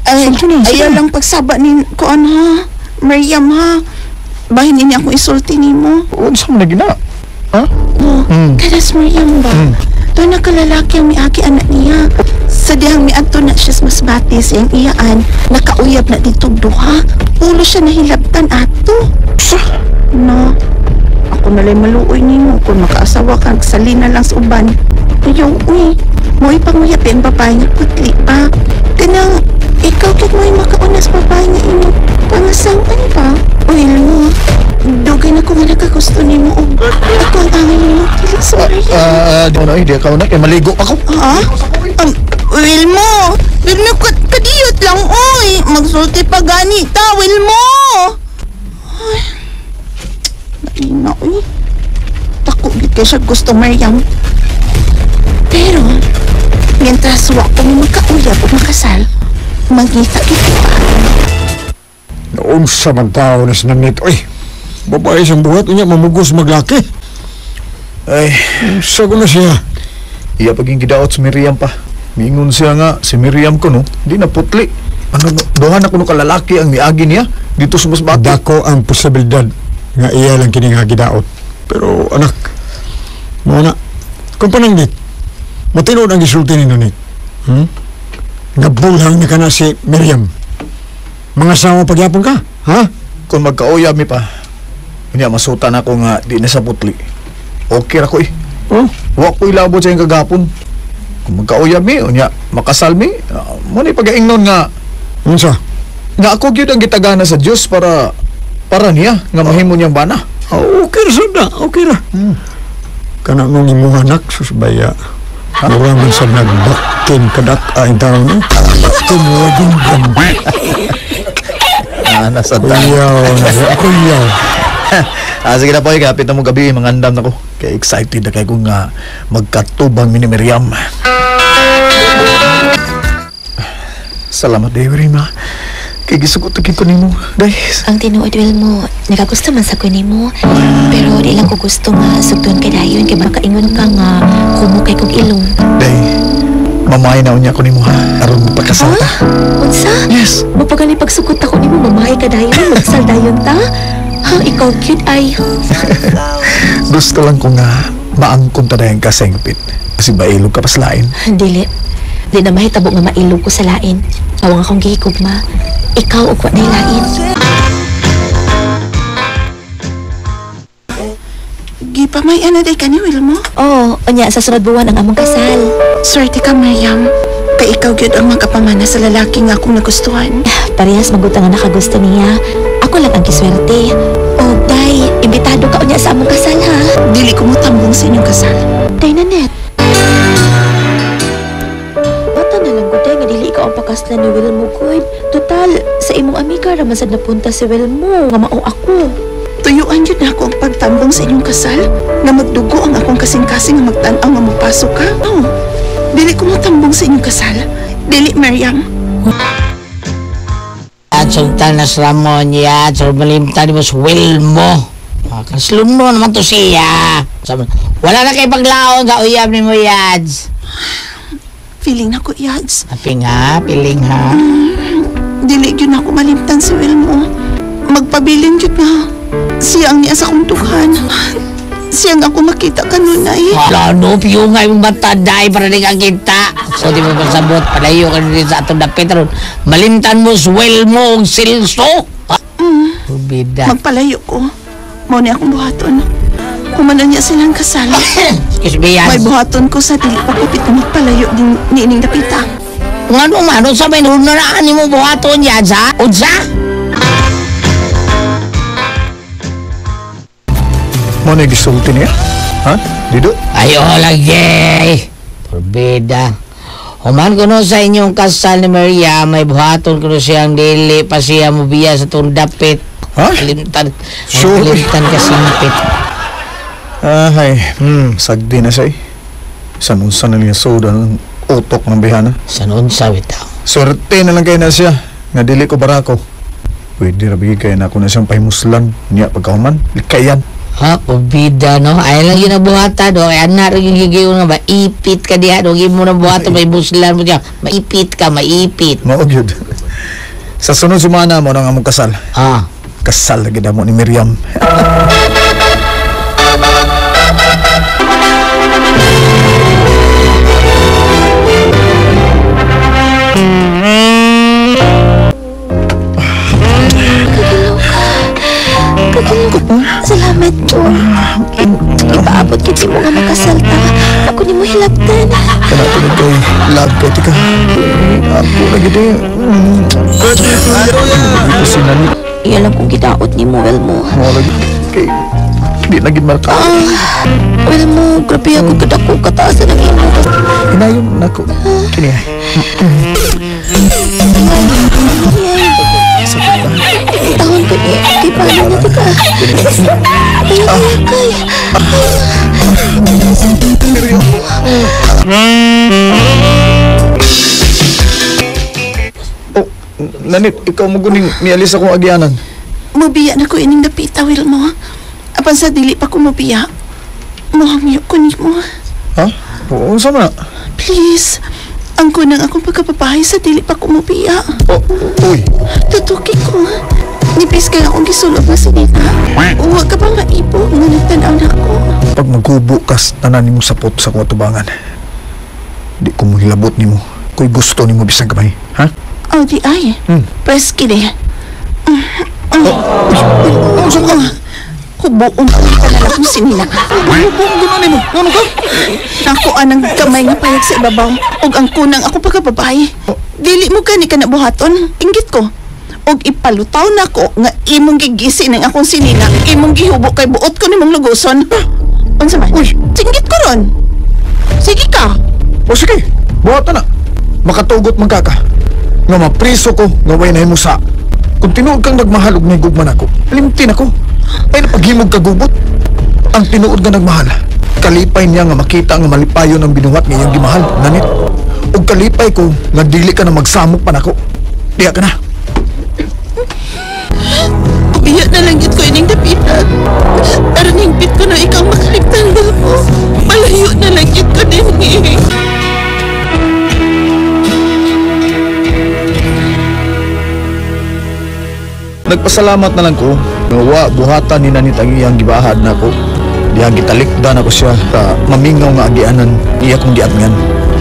Ay, ayaw lang pagsaba ni kuan ha. Miriam ha. Bahin niya akong isulti nimo.
Unsa man gina? Ha?
Oh, kadas Miriam ba? Doon na kalalaki ang miagi anak niya. Sa dihang miadto na siya sa Masbate sa iyang iyaan, nakauyab na dito duha. Pulo siya nahilabtan ato.
Sa?
No. Ako nalay maluoy nimo kung makaasawa ka, salina lang sa uban. Ayaw, uy. Mo'y panguyap ang babae nga putli pa. Kanang, ikaw kit mo'y makaunas babae nga imong pangasawan pa. Uy, mo. Dugay na ko nga nakagusto nimo. Ako ang angay nimo. Dili sa Maria.
Di na, di ka na. Kaya maligo ako.
Ha? Wilmo! Wilmo, kadiyot lang, uy! Magsulti pa gani ta, Wilmo! Ay, naina, uy. Tako, gid kay siya gusto, Mariam. Pero, mientras wa ko makauyab o makasal, mangita gid ko pa.
Naunsa man tao na sinanit, uy. Babae siyang buhat, unya mamugos maglaki.
Ay,
unsa ko na siya.
Iya paging gidaot si Miriam pa. Miingon siya nga, si Miriam ko no, di na putli. Ano, duha na kuno kalalaki ang miagi niya dito sa Masbate.
Dako ang posibilidad nga iya lang kini nga gidaot. Pero anak, mo na, kung pananggit, matinuod ang gisulti ni Nonit. Nabulhang na ka na si Miriam. Mga sawa pagyapon ka, ha?
Kung magkauyab mi pa, unya masutan ako nga di na sa putli. Okay ra ko eh.
Oh?
Wa ko ilabot sa iyang kagapon. Kung magkauyab mi, unya makasal mi, mo ni pagaingnon nga
unsa?
Nga ako gyud ang gitagana sa Dios para niya nga mahimo niyang bana.
Oh, okay ra sad na, okay ra. Kana nung imong anak susbaya. Mura man sa nagbaktin kadak ay taon no. Tumuwagin gam.
Nasa
Kuyaw na, kuyaw.
Sige na po, kapit na mo gabi, mangandam na ko. Kaya excited na kayo kung magkatubang mi ni Miriam. Salamat, Day, ma. Kay gisugot ko nimo, Day.
Ang tinuod, Wilmo, nakagusto man sa ko nimo. Pero di lang ko gusto nga sugton kay dayon kay makaingon ka nga kumo kay kog ilong.
Day, mamay na unya ko nimo ha. Aron magpakasal ta.
Unsa?
Yes.
Mapagani pagsukot ako nimo, mamay ka dayon, magsal dayon ta. Ha, ikaw cute ay.
Gusto lang ko nga maangkon ta dayon ka sa ingpit. Kasi bailog ka paslain.
Dili. Di na mahitabo nga mailog ko sa lain. Awang akong gihikog ma. Ikaw og wa nay lain.
Gipamay ana day ka ni Wilmo?
Oo, unya sa sunod buwan ang among kasal.
Swerte ka, Miriam. Kay ikaw gyud ang makapamana sa lalaki nga akong nagustuhan.
Parehas magutang nga nakagusto niya. Ako lang ang kiswerte. O, day, imbitado ka unya sa among kasal ha.
Dili ko motambong sa inyong kasal.
Day, Nanette. Bata na lang ko, day, nga dili ikaw ang pakaslan ni Wilmo, good. Total, sa imong amiga raman sad napunta si Wilmo, nga mao ako.
Tuyuan yun na ako ang pagtambong sa inyong kasal, nga magdugo ang akong kasing-kasing nga magtan-aw nga mapasok ka. Oh, dili ko motambong sa inyong kasal. Dili, Miriam.
At sultan na sa Ramon yan, so malimtan mo sa Wilmo. Kaslumno naman to siya. Wala na kay paglaon sa uyab ni mo, Yads.
Feeling na ko, Yads.
Aping ha, feeling ha.
Dili yun ako malimtan si Wilmo. Magpabilin yun na. Siya ang niya sa akong dughan. Siya ang ako makita kanunay.
Wala no, piyo nga yung mata, day, para di ka kita. So di mo pasabot, palayo ka din sa atong dapit. Malimtan mo sa Wilmo og silso. Bida.
Magpalayo ko. Mao ni akong buhaton. Humanan niya silang kasal.
Excuse me,
May
Yans.
buhaton ko sa dili pa kupit na magpalayo din niining dapita.
Ngano man, unsa may nunaraan nimo buhaton yan, sa? Unsa?
Mo na gisulti niya? Ha? Dido?
Ayo lagi. Porbida. Human kuno sa inyong kasal ni Maria, may buhaton kuno siyang dili pa siya mobiya sa tong dapit.
Ha?
Kalimtan.
Sure.
Kalimtan ka simpit.
Ay, sagdi na siya eh. San unsa na niya soda ng utok ng bihana.
San unsa bitaw?
Swerte na lang kayo na siya. Nga dili ko barako. Pwede ra bigay kayo na ako na siyang pahimuslan. Niya pagkahuman. Likayan.
Ha, porbida no. Ay lang yun ang buhatan do. Kaya na rin yung gigiyon nga maipit ka diha do. Gimo na buhatan may buslan mo diya. Maipit ka, maipit.
Mao gyud. Sa sunod sumana mo nang among kasal.
Ah.
Kasal lagi na mo ni Miriam.
Salamat po. Ipaabot kit mo nga makasal ta. Ako nimo hilabtan.
Kana tulad kay love kay tika. Ako lagi di. Ito si Nani.
Iya lang kung gidaot nimo Wilmo.
Mo lagi kay di lagi maka.
Wilmo, grabe ako kadako kataasan ang imo.
Hinayon nako. Kini ay.
Tahon ko ni kay paano na tika. Ay, kay.
Oh, Nanit, ikaw mo guning mialis akong agyanan.
Mubiya na ko ining dapita, Wilmo. Apan sa dili pa ko mubiya. Mohangyo ko nimo.
Ha? Oo, sama na.
Please. Ang kunang akong pagkababae sa dili pa ko mubiya.
Oh, uy.
Tutuki ko. Nipis kay akong gisulog na sinita. Huwag ka ba maipo nga nagtanaw na ako?
Pag maghubo kas, tanan nimo sapot sa akong atubangan. Di ko mo hilabot nimo. Ko'y gusto nimo bisan kamay. Ha?
Oh, di ay. Pwes kini.
Oh, saan ka?
Hubuon ko ang tanan akong sinina.
Hubuon ko na nimo. Ano ka?
Nako anang kamay nga payag sa ibabaw. Og ang kunang ako pagkababae. Dili mo gani ka na buhaton. Inggit ko. Og ipalutaw na ko nga imong gigisi ng akong sinina. Imong gihubo kay buot ko nimong luguson. Unsa man?
Uy!
Singgit ko ron. Sige ka.
O sige, buhatan na. Makatugot man ka ka. Nga mapriso ko, nga way na himo sa. Kung tinuod kang nagmahal og nahigugman ako, limtin ako. Ay napaghimog ka gubot. Ang tinuod nga nagmahal, kalipay niya nga makita nga malipayon ang binuhat nga iyang gimahal, nanit. Og kalipay ko nga dili ka na magsamok pa nako. Diya ka na.
Ubiya na lang gid ko ining dapitan. Aron hingpit ko na ikaw makalimtan mo. Malayo na lang gid ko din eh.
Nagpasalamat na lang ko. Nga buhatan ni Nanit ang iyang gibahad nako. Dihang gitalikdan ako siya sa mamingaw nga agianan iya kong giatngan.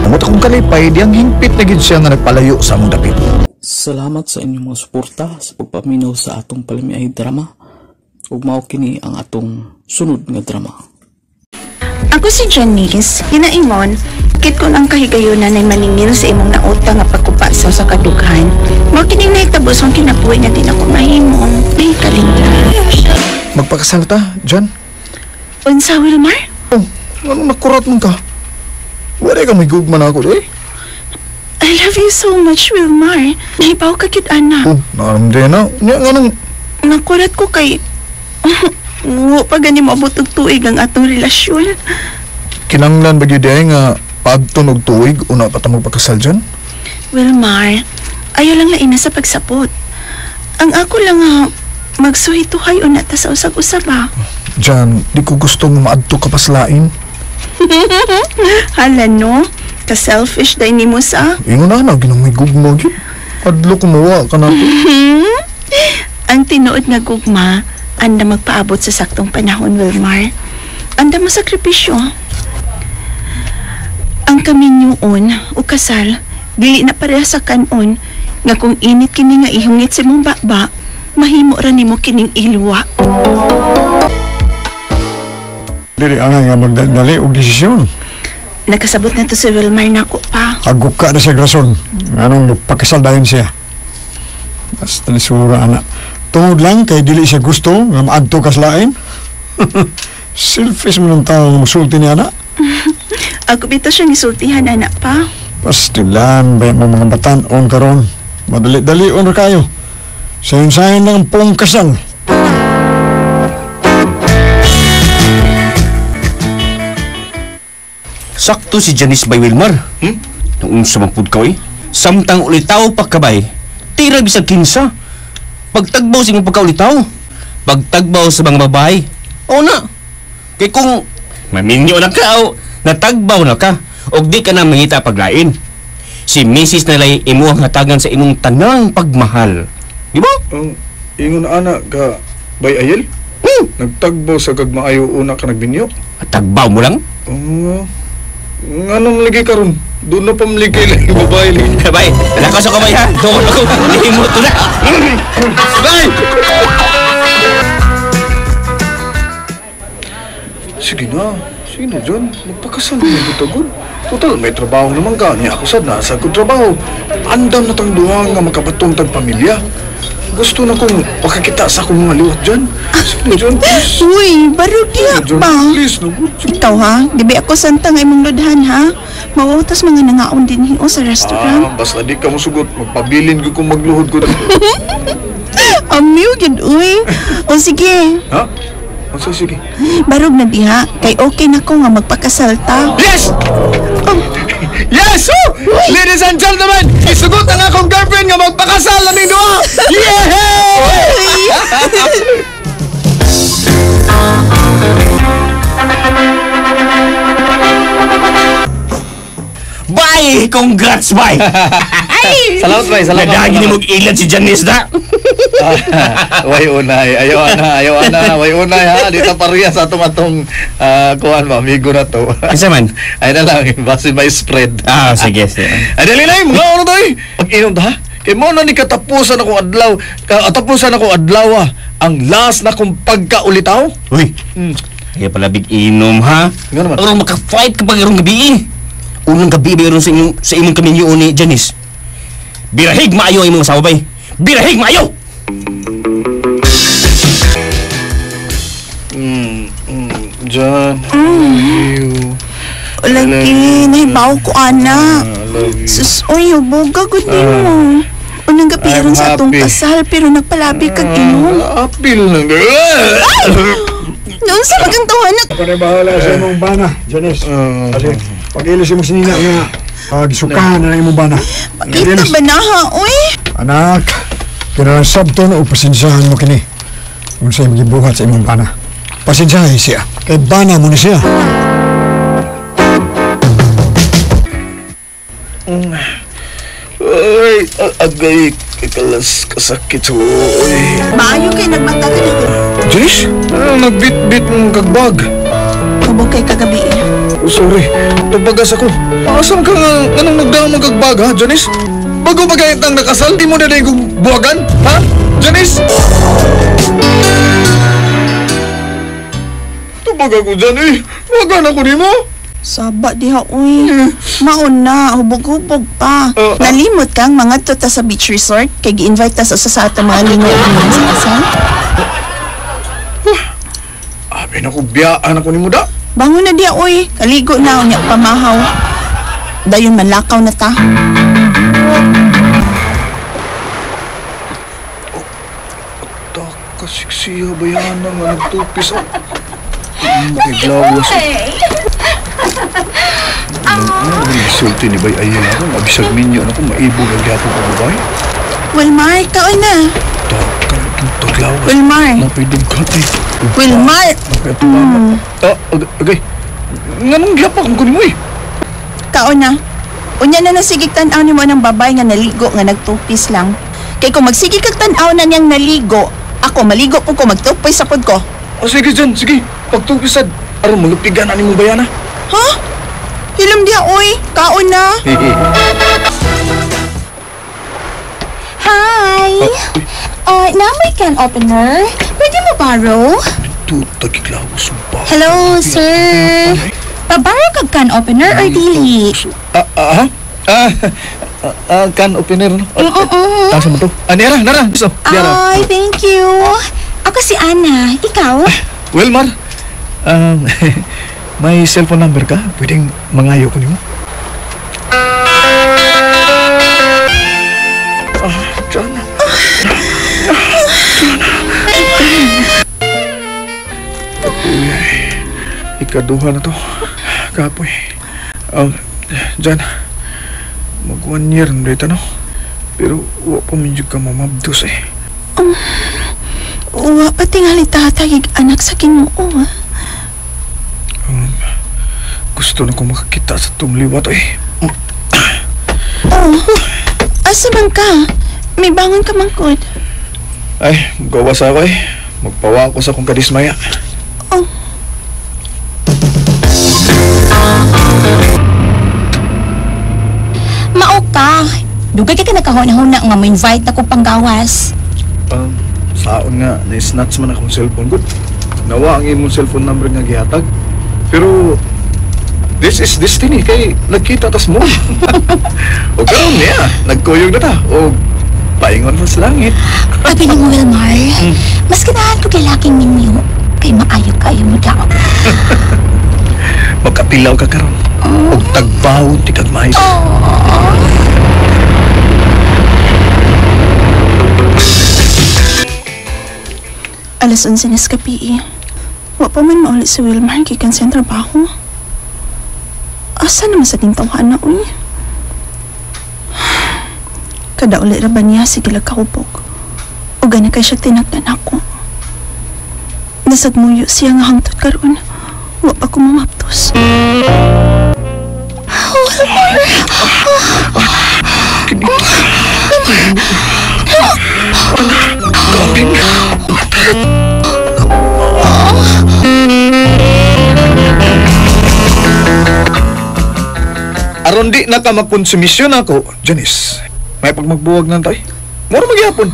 Namot akong kalipay, dihang hingpit na gid siya nga nagpalayo sa among dapit.
Salamat sa inyong mga suporta sa pagpaminaw sa atong palamiay drama. Ug mao kini ang atong sunod nga drama.
Ako si Janice, ginaingon, kit kung ang kahigayunan ay maningil sa imong nauta nga pagkupa sa usa ka dughan. Mao kining nahitabo sa akong kinabuhi nga di na ko mahimo. May kalingtan.
Magpakasal ta, John?
Unsa, Wilmar?
Oh, anong nakurat man ka? Wala ka may gugma na ako, eh.
I love you so much, Wilmar. Nahibaw ka kid, anak.
Oh, naramde na. Nya nga nung...
Nakurat ko kay... Wa pa gani moabot og tuig ang atong relasyon.
Kinanglan ba gyud ay nga paadton og tuig una pa ta magpakasal dyan?
Wilmar, ayaw lang laina sa pagsapot. Ang ako lang nga magsuhituhay una ta sa usag-usab ha.
Jan, di ko gusto nga maadto ka paslain.
Hala no, ka-selfish day nimo sa.
Ingon na na, ginang may gugma gyud. Adlo kumuha ka na to.
Ang tinuod nga gugma, anda magpaabot sa saktong panahon, Wilmar. Anda mo sakripisyo. Ang kaminyuon o kasal, dili na pareha sa kanon, nga kung init kini nga ihungit sa imong baba, Mahimo ra nimo kining ilwa.
Dili angay nga magdali og desisyon.
Nakasabot na to si Wilmar nako pa.
Aguka na siya rason. Anong nagpakasal dayon siya. Basta lisura ana. Tungod lang kay dili siya gusto nga maadto ka sa lain. Selfish mo ng tao nga musulti niya ana.
Ako bitaw siyang isultihan ana pa.
Pastilan ba mo mga batan-on karon. Madali-dali on ra kayo. Sayon-sayon lang ang pong kasal.
Sakto si Janice by Wilmar. Noong sa mangpud ka, eh. Samtang ulitaw pa kabay. Tira bisag kinsa. Pagtagbaw sa imong pagkaulitaw. Pagtagbaw sa mga babae. Oo na. Kay kung maminyo na ka o natagbaw na ka, og di ka na mangita paglain. Si Mrs. Nalay imuhang hatagan sa imong tanang pagmahal. Di ba?
Ang ingon ana ka bay ayel? Nagtagbaw sa kagmaayo una ka nagbinyo?
Tagbaw mo lang?
Oo. Nganong ligi karon? Doon na pamligay lang yung babae.
Bay, lakas ako bay ha? Doon ako. Lihimot na. Bay!
Sige na. Sige na, John. Magpakasal na yung tagod. Total, may trabaho naman ka. Niya ako sad, nasa kong trabaho. Andam na tang duha nga makabatong tag pamilya. Gusto na kong pakakita sa akong mga liwat dyan. Sige na, John, please.
Uy, barog diha pa.
Please, no.
Ikaw ha, gabi ako santa nga imong lodhan ha. Mawautas mga nangaon din hingo sa restaurant.
Basta di ka musugot. Magpabilin ko kung magluhod ko.
Amiw, gid uy. O sige.
Ha? O sige.
Barog na diha, kay okay na ko nga magpakasal ta.
Yes!
Oh.
Yes! Oh! Ladies and gentlemen, isugot ang akong girlfriend nga magpakasal naming duha! Yeah!
Bye! Congrats, bye!
Salamat, bay. Salamat.
Nadagi ni mag-ilad si Janice na.
Way unay. Ayaw ana. Way unay ha. Dito pareha sa atong kuan ba, amigo na to.
Isa man?
Ay na lang, basi may spread.
Ah, sige, sige.
Ay dali na, mga ano to eh. Pag-inom ta ha. Kay mo na ni katapusan akong adlaw. Katapusan akong adlaw ah. Ang last na kong pagkaulitaw.
Uy. Kaya pala big inom ha.
Nga naman.
Aron maka-fight ka pag irong gabi eh. Unang gabi ba sa imong sa imong kaminyo ni Janice. Birahig maayo ang imong asawa bay. Birahig maayo.
Jan,
Lagi, nahibaw ko ana. Sus, uy, huboga gud nimo. Unang gabi aron sa atong kasal pero nagpalabi kag inom.
Apil lang.
Noon sa magang tawanak.
Ako na bahala sa imong bana, Janice. Kasi pag-ilis mo sinina nga, gisukahan na imong bana.
Pakita ba na ha, uy?
Anak, kinalang sabto na upasensyahan mo kini. Kung sa imong gibuhat sa imong bana. Pasensyahan siya. Kay bana mo ni siya.
Ay, agay, kalas, kasakit. Uy.
Maayo kay nagmata ka na.
Janice, nagbit-bit mong kagbag.
Hubog kay kagabi.
Oh, sorry, tubagas ako. Asan ka nga, anong nagdaan mong kagbag ha, Janice? Bago pa kayo tang nakasal, di mo na din kong buwagan, ha? Janice? Tubag ako dyan eh. Buwagan ako ni mo.
Saba diha, uy. Maon na, hubog-hubog pa. Nalimot kang mga tuta sa beach resort kay gi-invite ta sa usa sa atong mga lingo sa kasal.
Abi na ko, biyaan ako ni mo da.
Bangon na diha, uy. Kaligo na, unya pamahaw. Dayon manlakaw na ta.
Kasiksiya ba yan ang nagtupis? Makiglawas. Sulti ni Bay Ayel ako. Abisag ninyo na ako. Maibog ang gyapon ko babae.
Wilmar, kaon na.
Taglawas.
Wilmar.
Napaidugkat eh.
Wilmar.
Agay. Nganong gyapon ko ni mo eh?
Kaon na. Unya na nasigig tan-aw nimo ng babay nga naligo nga nagtupis lang. Kay kung magsige kag tan-aw na niyang naligo, ako maligo po ko magtupis sa pod ko.
O sige dyan, sige. Pagtupisad. Aron malupigan ani mo bayana.
Ha? Hilom diha oy, kaon na. Hi.
Naa may can opener. Pwede mo borrow? Hello, sir. Pabaro kag can opener or dili?
Can opener, no? Tasa mo to. Nara, nara. So,
ay, thank you. Ako si Ana. Ikaw?
Wilmar, may cellphone number ka? Pwedeng mangayo ko nimo? John. Ikaduha na to. Kapoy. Jan, mag 1 year na dito, no? Pero wa pa medyo ka mamabdos eh.
Wa pa tingali tatay anak sa Ginoo.
Gusto na ko makakita sa tumliwat eh.
Oh, asa man ka? May bangon ka man kod.
Ay, gawas ako eh. Magpawa ako sa kong kadismaya.
Oh.
Mao ka. Dugay ka nakahuna-huna nga mo invite ako panggawas.
Saon nga, na-snatch man akong cellphone. Good. Nawa ang imong cellphone number nga gihatag. Pero, this is destiny kay nagkita tas mo. O karon niya, nagkuyog na ta. O paingon pa sa langit.
Abi ni mo, Wilmar, mas ganahan ko kay laking ninyo. Kay maayo kayo mo daw.
Magkapilaw ka karon. Og tagbaw ti kag mais.
Alas 11 na sa gabi. Wa pa man mauli si Wilmar gikan sa trabaho. Asa naman sa tintawahan na, uy? Kada uli ra ba niya, sige lang kahubog. O gani kay siya tinagdan ako. Nasagmuyo siya nga hangtod karon. Wa pa ko mamaptos.
Wilmar!
Aron di na ka magkonsumisyon ako, Janice. May pagmagbuwag nang tayo. Mura magyapon.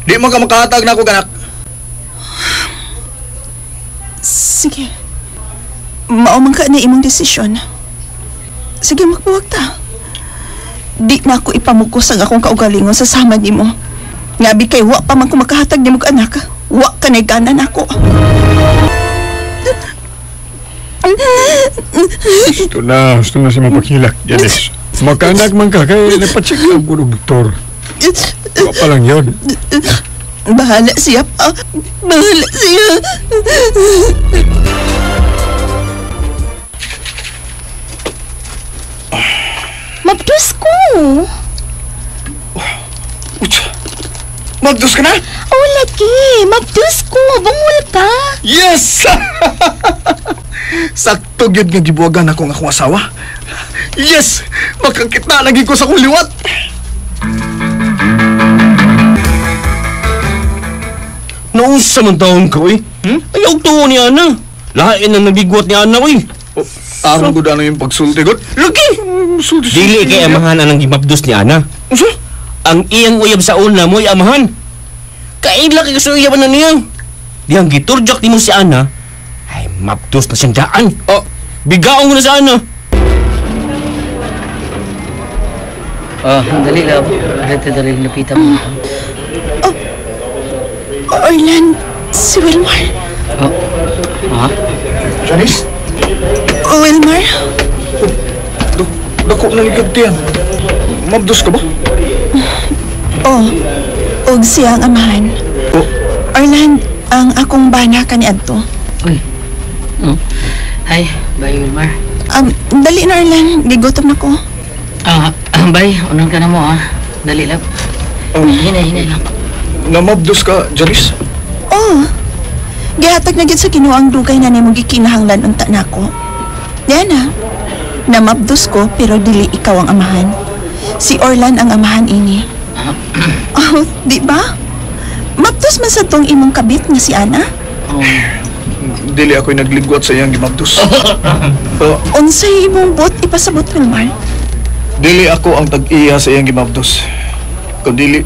Di man ka makahatag na ako, ganak.
Sige. Mao man ka na imong desisyon. Sige, magbuwag ta. Di na ako ipamugos ang akong kaugalingon sa sama nimo. Ngabi kay wa pa man ko makahatag nimo anak. Wa ka na gana nako.
Gusto na siya mapakilak, Janice. Magkaanak man ka, kaya napacheck lang ko ng doktor. Wa pa lang yun.
Bahala siya pa. Bahala siya.
Mabdus ko.
Mabdus ka na?
Oh, lagi. Mabdus ko. Bungol ka.
Yes! Sakto gyud nga gibuwagan akong akong asawa. Yes! Makakita lagi ko sa akong liwat.
Nausa man taon ko eh. Ayaw tuo ni Ana. Lain ang nagigwat ni Ana eh.
Oh, aron ko na yung pagsulti god.
Lagi! Dili kay amahan ang gimabdos ni Ana.
Unsa?
Ang iyang uyab sa una mo'y amahan. Kaila kay sa uyab na niya. Dihang giturjak nimo si Ana, ay mabdos na siyang daan.
Oh,
bigaong na sa Ana.
Oh, dali lang. Dali, lapitan mo.
Oh, Orlan, si Wilmar.
Oh, ha?
Janice?
Oh, Wilmar?
Oh, dako na ligab tiyan. Mabdos ka ba?
Oh, og siya ang amahan.
Oh.
Orlan, ang akong bana ka ni Adto.
Uy. Oh. Hi, bye Wilmar.
Dali na Orlan, gigutom na ko.
Bye, unang ka na mo ah. Dali lang. Hinay lang.
Namabdos ka, Janice?
Oh. Gihatag na gid sa Ginoo ang dugay na nimong gikinahanglan unta nako. Yan ah. Namabdos ko pero dili ikaw ang amahan. Si Orlan ang amahan ini. Oh, di ba? Mabdos man sa tong imong kabit nga si Ana?
Oh.
Dili ako'y nagligwat sa iyang gimabdos.
Unsay imong bot ipasabot, Wilmar?
Dili ako ang tag-iya sa iyang gimabdos. Kung dili,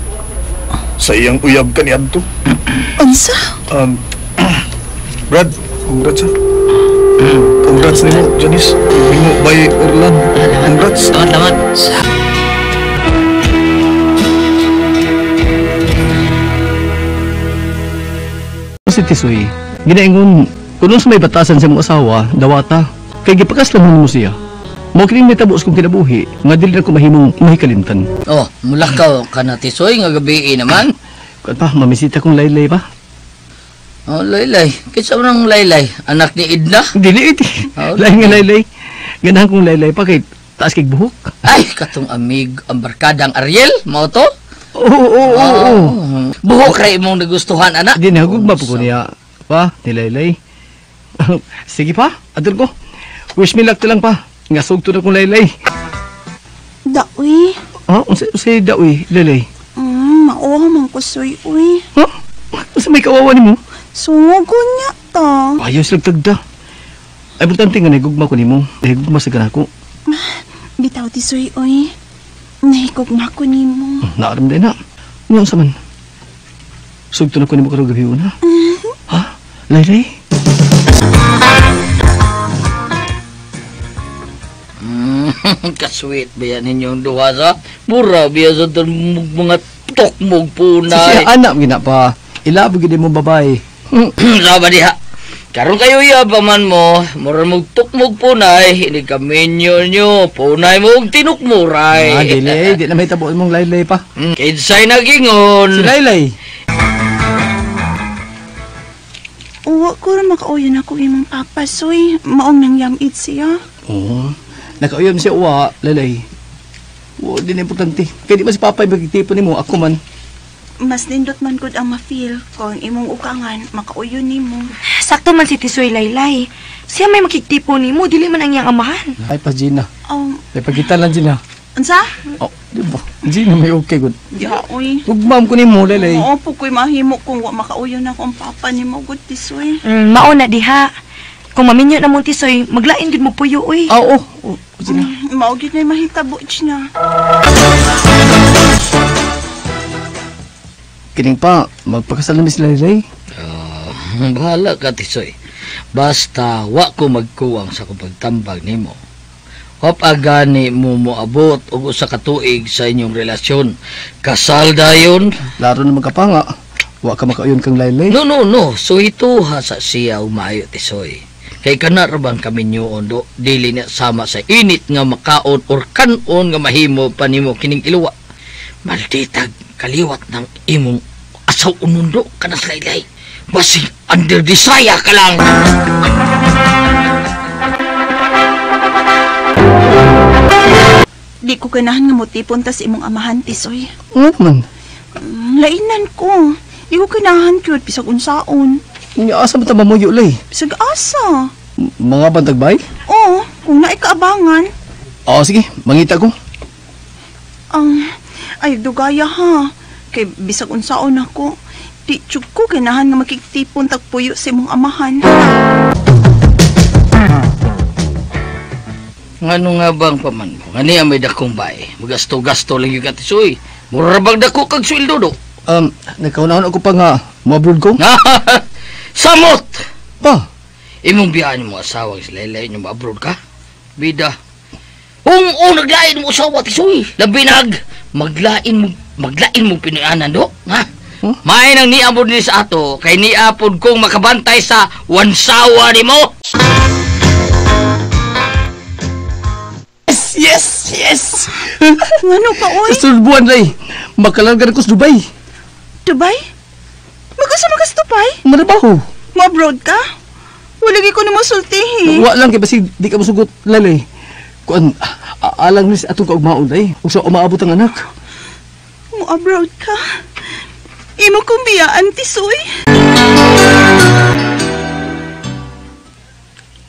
Sa iyang uyab kaniadto.
Unsa?
Brad, congrats ha. Congrats nimo, Janice. Nimo by Orlan. Congrats.
Salamat.
Si Tisoy, ginaingon, kung sa may batasan sa mong asawa, dawata, kay gipakaslan mo siya. Mo kining may tabos kong kinabuhi, nga dili na ko mahimong mahikalimtan.
Oh, mulakaw ka na Tisoy, nga gabi naman.
Kuan pa, mamisita kong laylay pa.
Oh, laylay. Kinsa man ang laylay? Anak ni Edna?
Dili iti.
Oh,
lain nga laylay. Ganahan kong laylay pa kay taas kay buhok.
Ay, katong amig ang barkadang Ariel, mao to?
Oo.
Buhok ra imong nagustuhan, anak.
Di na gugma po ko niya. Pa, ni laylay. Sige pa, adol ko. Wish me luck to lang pa. Nga sugto na kong laylay.
Daoy.
Ha? Unsa daoy, laylay?
Mauha man ko soy, uy.
Ha? Unsa may kawawa nimo?
Sungo ko niya ta.
Ayos lang tagda. Ay, importante nga nahigugma ko nimo. Nahigugma sa ganako.
Bitaw ti soy, uy. Nahigugma ko nimo.
Naaram din na. Ano sa man? Sugto na ko nimo karong gabi una. Ha? Laylay?
Kasweet ba yan ninyong duha sa? Mura biya sa mga tukmog punay.
Siya anak gina pa. Ilabog gid mo babae.
Saba diha. Karon kayo iya pa man mo, mura mog tukmog punay, hindi ka minyo nyo, punay mo og tinukmuray.
Ah, dili, di na may tabo mong laylay pa.
Kinsay nagingon.
Si Laylay.
Uwa ko ra makauyon ako imong papa, soy. Maong nang yamit siya.
Oo. Nakauyon siya uwa, Laylay. Uwa, di na importante. Kaya di ba si papa magtipon nimo, ako man.
Mas nindot man gud ang ma-feel kung imong ukangan makauyon nimo.
Sakto man si Tisoy, Laylay. Siya may makigtipo nimo, dili man ang iyang amahan.
Ay pa Gina. Ay pagkita lang Gina.
Unsa?
Oh, di ba? Gina may okay gud.
Diha oy.
Ugmam ko nimo, Laylay.
Oo po ko'y mahimo kung wa makauyon ako ang papa nimo gud Tisoy.
Mao na diha. Kung maminyo na mong Tisoy, maglain gud mo puyo oy.
Ah, oo. Oh, Gina.
Mao gyud na mahitabo Gina.
Kining pa, magpakasal na si Laylay.
Bahala ka, Tisoy. Basta wa ko magkuwang sa akong pagtambag nimo. Hop agani mo moabot og usa ka tuig sa inyong relasyon. Kasal dayon.
Laro na magkapanga. Wa ka makauyon kang Laylay.
No, no, no. So ituha sa siya umayo, Tisoy. Kay kana ra bang kaminyoon do dili na sama sa init nga makaon or kanon nga mahimo pa nimo kining iluwa. Malditag kaliwat ng imong asaw unundo kanas Laylay. Basig under desire ka lang.
Di ko ganahan nga motipon tas imong amahan, Tisoy.
Ano man?
Lainan ko. Di ko ganahan cute bisag unsaon.
Nya asa man ta mamuyo lay?
Bisag asa.
Mga bantagbay?
Oo, kung naay kaabangan.
Oo, sige, mangita ko.
Ay dugaya ha. Kay bisag unsaon ako. Di jud ko ganahan nga makigtipon tagpuyo sa imong amahan.
Ngano nga bang paman mo? Ngani ang may dakong bae. Magasto-gasto lang yung Tisoy. Mura bang dako kag sweldo do?
Nagkaunahon ako pa nga mo-abroad ko.
Samot!
Pa!
Imong biyaan mo asawa si Laylay nyo ma-abroad ka? Bida. Kung naglain mo asawa Tisoy. Labi nag maglain mo Pinoyanan do. Ha? Huh? May nang niabod ni sa ato kay niapod kong makabantay sa wansawa nimo.
Yes! Yes!
Ngano ka oy?
Sa buwan lay. Makalarga ko sa Dubai.
Dubai? Magkasa makas Dubai?
Marabaho.
Mo-abroad ka? Wala gyud ko nimo sultihi.
Wa lang kay basig di ka mosugot lalay. Kuan alang ni sa atong kaugmaon lay. Ug sa umaabot ang anak.
Mo-abroad ka? Imo kong biyaan, Tisoy.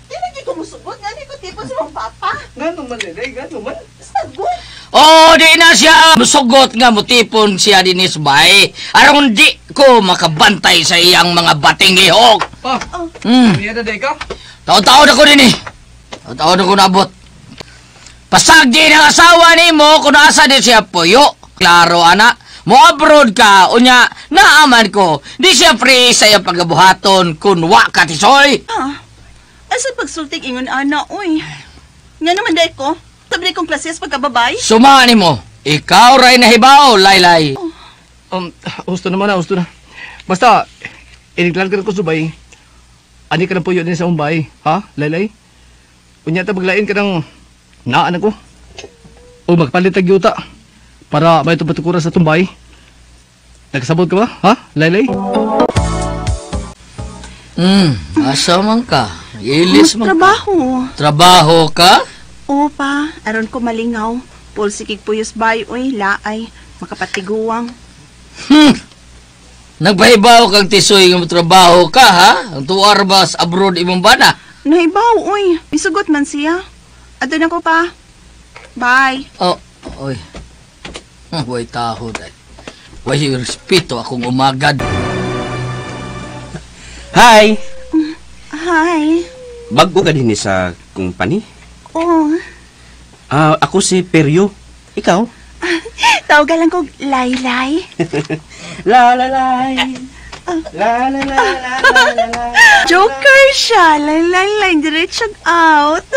Di lagi ko musugot. Ngani ko tipo sa mong papa.
Ngano man, Lelay? Ngano man?
Sagot.
Oh, di na siya musugot nga mutipon siya dinis bay. Aron di ko makabantay sa iyang mga bating lihok.
Pa, niya na ka?
Taon-taon ako din eh. Taon-taon ako nabot. Pasag din ang asawa ni mo kung asa din siya puyo. Klaro, ana. Mo abroad ka, unya, naaman ko. Di siya free sa iyang pagabuhaton kun wa ka, Tisoy.
Ah, asa pagsultig ingon ana, uy. Nga naman dahil ko, tabi kong klases pagkababay.
Sumani mo, ikaw ray nahibaw, Laylay.
Oh.
Gusto naman na, gusto na. Basta, iniglan ka na ko subay. Ani ka ng puyo din sa umbay, ha, Laylay? Unya ta maglain ka ng naan ako. O magpalit ang yuta para may tupatukuran sa tumbay. Nagkasabot ka ba, ha, Laylay?
Asa man ka? Ilis man ka.
Trabaho.
Trabaho ka?
Oo pa, aron ko malingaw. Pulsikig puyos bay, uy, laay. Makapatiguang.
Nagpahibaw kang Tisoy ng trabaho ka, ha? Ang tuwar ba sa abroad imong bana?
Nahibaw, uy. Isugot man siya. Adto na ko pa. Bye.
Oh, oy. Way taho dahil. Way respeto akong umagad.
Hi!
Hi.
Bago ka din sa company?
Oh.
Ako si Peryo. Ikaw?
Tawagan lang ko Laylay.
La la lay. La la la la la la.
Joker siya. Laylay lay. Diretso out.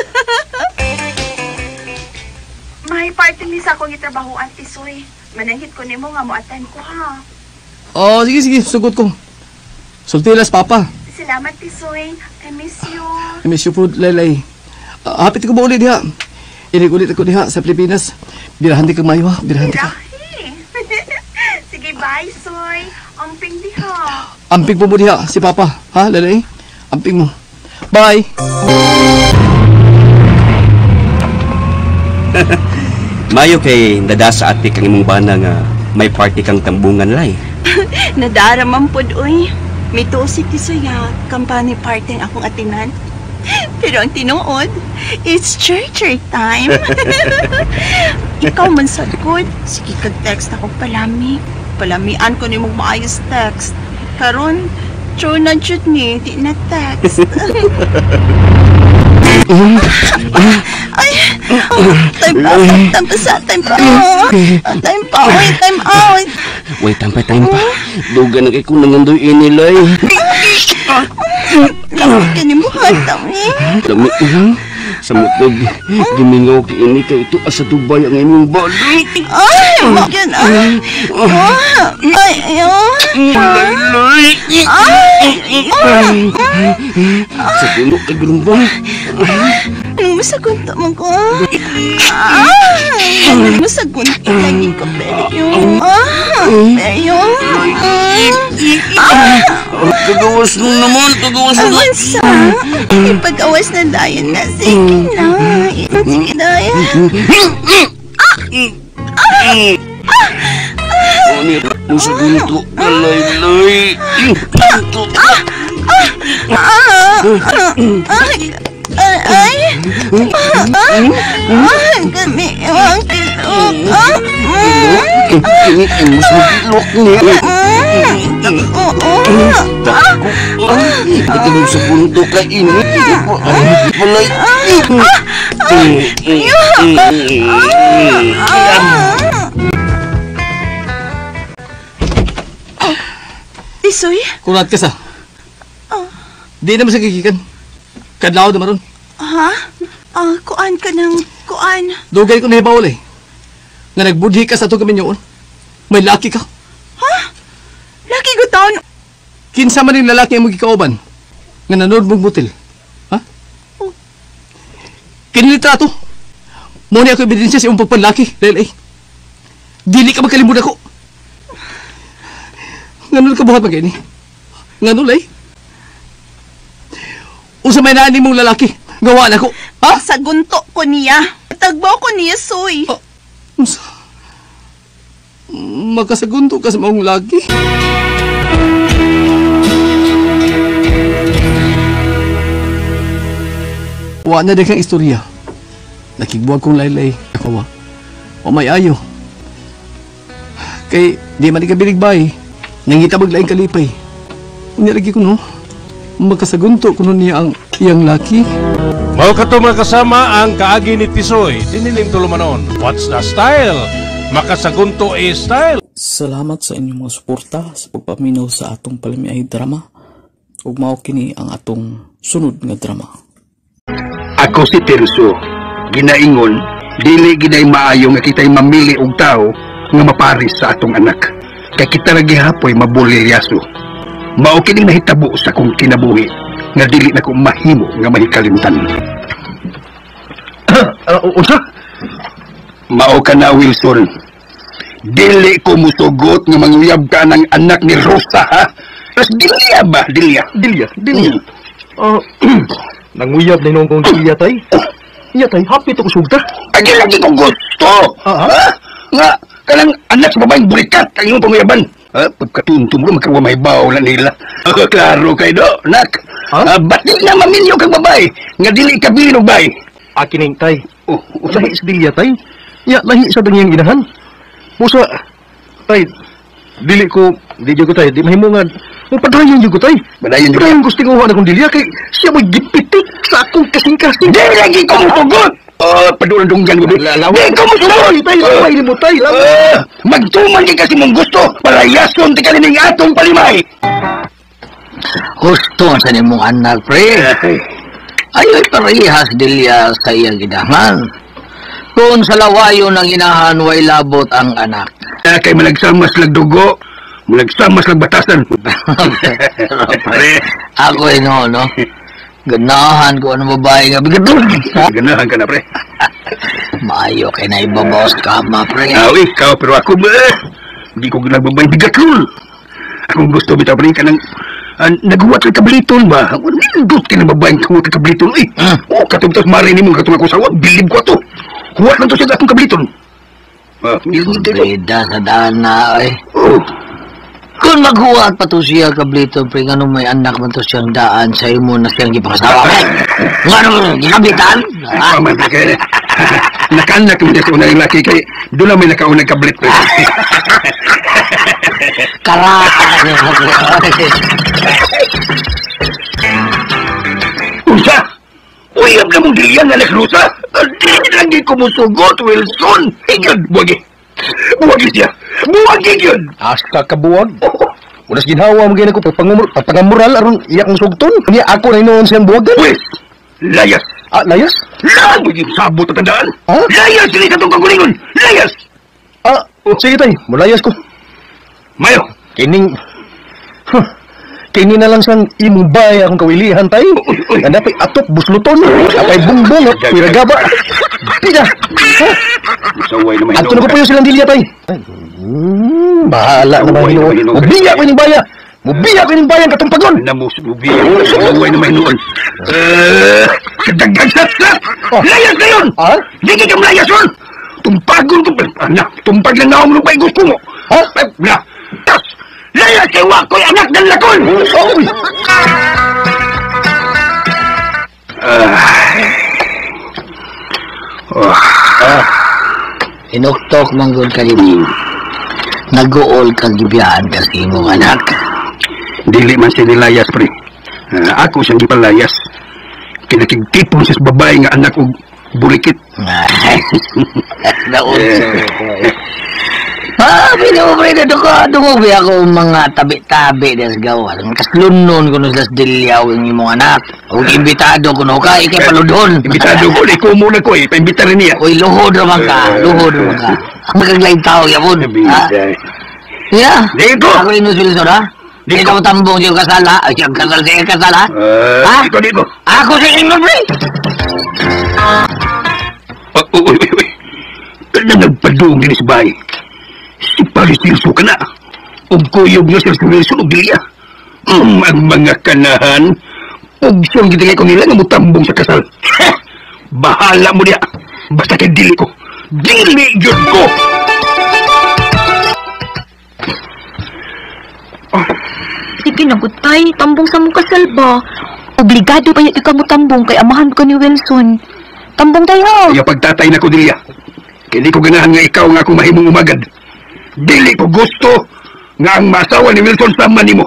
May party ni sa akong itrabahoan, Tisoy. Mananghit ko nimo nga moatan ko, ha.
Oh, sige, sige. Sugot ko. Sultilas, Papa.
Salamat, Tisoy. I miss you.
I miss you po, Laylay. Hapit ko ba ulit diha? Inig ulit ako diha sa Pilipinas. Birahan di ka mayo, ha? Birahan di ka.
Sige, bye, Soy. Amping diha.
Amping po mo diha, si Papa. Ha, Laylay? Amping mo. Bye!
Mayo kay nadasa ati kang imong bana nga may party kang tambungan, lay.
Nadaraman pod, uy. May tuo si Tisoy, ha. Company party ang akong atinan. Pero ang tinuod, it's church time. Ikaw man sad good. Sige kag text ako palami. Palamian ko nimong maayos text. Karon, true na jud ni, di na text. Ay, time pa, time pa sa, time pa. Time pa, oy, time out.
Wait, time pa, time pa. Duga na kay ko nangandoy ini, lay.
Lamit ka ni mo, dami.
Lamit lang. Sa mutog, gimingaw kiini kay ito asa Dubai ang imong balik.
Ay, magyan, ay. Ay, ayaw.
Lay,
Ay, ay.
Sa dulo kay gulumba.
Anong masagunta mo ko? Ay, anong masagunta lagi ko, pero. Pero.
Kagawas mo naman, kagawas mo.
Awan sa, ipag-awas na dayon na. Sige na. Sige dayon.
Ano mo sa gunto, kalaylay.
Ay, ay, ay, kami, ang kilok.
Kiniin mo sa kilok niya.
Oo.
Ito mo sa punto ka ini. Palay.
Tisoy?
Kurat ka sa. Di naman sa kikikan. Kadlaw naman ron.
Ha? Kuan ka ng kuan.
Dugay ko nahibawal eh. Nga nagbudhi ka sa itong kaminyoon. May laki ka.
Ha? Laki ko taon.
Kinsa man yung lalaki ang magkikauban. Nga nanood mong butil. Ha?
Oh.
Kinilitrato. Muna ako ebidensya sa iyong pagpanlaki. Dahil eh, dili ka magkalimod ako. Nga ka buhat magini. Nga nulay. Usa may naanin mong lalaki. Gawa na ko. Ha?
Sa gunto ko niya. Tagbaw ko niya, Soy.
Unsa? Makasagunto ka sa maong laki. Wa na din kang istorya. Nakigbuwag kong laylay. Ako wa. O may ayo. Kay di man ikabilig bay. Nangita maglaing kalipay. Unya lagi ko no. Magkasagunto kuno niya ang iyang laki.
Mao kato mga kasama ang kaagi ni Tisoy. Diniling tulumanon. What's the style? Makasagunto e style.
Salamat sa inyong mga suporta sa pagpaminaw sa atong palamiay drama. Ug mao kini ang atong sunod nga drama.
Ako si Tirso, ginaingon, dili ginay maayo nga kita'y mamili og tao nga maparis sa atong anak. Kay kita ra gihapoy mabulilyaso. Mao kini nahitabo sa akong kinabuhi nga dili nako mahimo nga mahikalimtan.
Unsa?
Mao ka na, Wilson. Dili ko musugot nga manguyab ka ng anak ni Rosa, ha? Mas Dilia ba? Dilia.
Dilia, Dilia. Nanguyab na noong kong Dilia, tay. Iya, tay, happy to kusugta.
Agi lagi kong gusto. Ha? Nga, kanang anak sa babaeng burikat ang iyong panguyaban. Ha? Pagkatunto mo, magkawa may baw na nila. Klaro kay do, nak. Ha? Ba't di na maminyo kang babae? Nga dili ka bilog, bay.
Akining, tay. Oh, lahi sa Dilia, tay. Ya, lahi sa dangiyang inahan. Musa, tay, dili ko, di ko tay, di mahimungan. Mapadayon ko tay.
Padayon ko.
Padayon gusto ko na kong Dilia kay siya mo'y gipitik sa akong kasing-kasing.
Di lagi ko musugot! Padulang dunggan ko. Di ko musugot!
Tay, laway ni mo tay, laway.
Magtuman kay kasi mong gusto, palayason ti kanining atong palimay.
Gusto sa nimong anak, pre. Ayo'y parehas Dilia sa iyang ginahan. Kung sa lawayo ng inahan, way labot ang anak.
Kay malagsamas lag dugo, malagsamas lag batasan.
Pre, ako no, no? Ganahan ko anong babae nga bigatong.
Ganahan ka na, pre.
Maayo kay na ibabaw sa kama, pre.
Aw, ikaw, pero ako ba? Hindi ko ganagbabay bigatlon. Akong gusto bitaw, pre, kanang naghuwat kay kabliton ba? Nindot ka ng babaeng huwat kay kabliton, eh. Oh, katong mari ni mo, katong ako sawa, bilib ko ato. Huwat lang to siya akong kabliton.
Breda sa dana, eh. Oh. Kung maghuwat pa to siya kabliton, pre, nga may anak man to siyang daan sa imo na siyang gipakasawa, pre. Nga nung gikablitan?
Paman, pre, nakaanak mo niya sa unang laki, kay doon na may nakaunang kablit, pre.
Karaan!
Unsa? Uyab na mong Dilia nga nagrusa? Di lagi ko musugot, Wilson! Ingod, buwagi! Buwagi siya! Buwagi yun!
Hasta kabuwag? Ulas ginhawa mo ko pagpangamural aron iyak mong sugton. Niya ako na inoon siyang buwagan.
Wes! Layas!
Ah, layas?
Lago yung sabot at tandaan! Layas! Sili ka itong kagulingon! Layas!
Ah, sige tay, mulayas ko.
Mayo!
Kining... Kini na lang siyang imong bay akong kawilihan, tay. Nga napay atop busluton, napay bungbong, piragaba. Pida! Ato na ko pa yung silang Dilia, tay. Bahala na mahinuon. Mubiya ko ining baya! Mubiya ko ining bayan katumpagon!
Mubiya! Saway na mahinuon. Kadagdag sa! Layas na yun! Di ka malayas yun! Tumpagon ko! Tumpag lang na ako mong gusto mo!
Ha?
Na! Tas! Layas kay wako'y anak ng lakon!
Oy!
Inuktok manggod ka din. Nag-uol kang gibiyaan kasi imong anak.
Dili man siya nilayas, pre. Ako siyang gipalayas. Kinakigtipon siya sa babae nga anak og burikit.
Naunso. Ah, pre, dungog ba ako mga tabi-tabi des gawa. Kaslunon ko no sa Dilyaw ang imong anak. Og imbitado ko no ka, ikay paludon.
Imbitado ko, ikaw muna ko eh. Paimbita rin niya.
Uy, luhod raman ka, luhod raman ka. Ang magaglaing tao yapon. Ha? Yeah.
Dito!
Ako rin mo Wilson, ha? Dito mo tambong siyang kasala. Ay, siyang kasal, siyang kasala. Ha?
Dito, dito.
Ako si Ingrid, pre!
Uy, uy, uy. Kaya nagpadung din sa bahay. Si Paris Silso ka na. Ug kuyog nga siya si Wilson og Dilia. Ang mga kanahan. Ug siyang gitingay ko nila nga mutambong sa kasal. Ha! Bahala mo niya. Basta kay dili ko. Dili yun ko!
Sige na, gutay. Tambong sa mong kasal ba? Obligado pa ikaw mo tambong kay amahan ko ni Wilson. Tambong tayo.
Kaya pagtatay na ko, Dilia. Kaya di ko ganahan nga ikaw nga akong mahimong umagad. Dili ko gusto nga ang masawa ni Wilson sama nimo.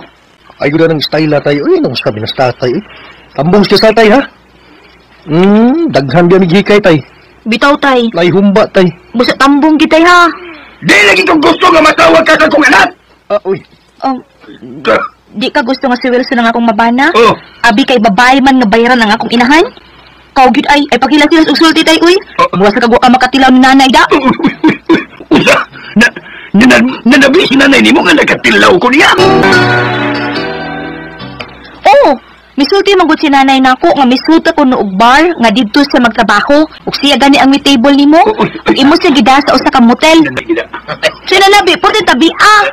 Ay, guda ng style na tayo. Uy, nung sabi na tatay. Eh. Tambong siya sa tay, ha? Daghan biya migikay, tay.
Bitaw, tay.
Lay humba, tay.
Busa tambong kitay, ha?
Di lagi kong gusto nga matawag ka sa kong anak.
Uy.
Di ka gusto nga si Wilson ang akong mabana?
Oh.
Abi kay babae man nga bayaran ang akong inahan? Kaw gyud ay paghilas-hilas og sulti tay uy. Buwas ka kag wa ka makatilaw ni nanay da.
Usa, nanabi si nanay nimo nga nakatilaw ko niya.
Oo. Misulti man gud si nanay nako nga misuta ko og bar nga didto siya magtrabaho ug siya gani ang mi-table nimo. Ug imo siya gida sa usa ka motel. Siya nanabi porte tabi ah.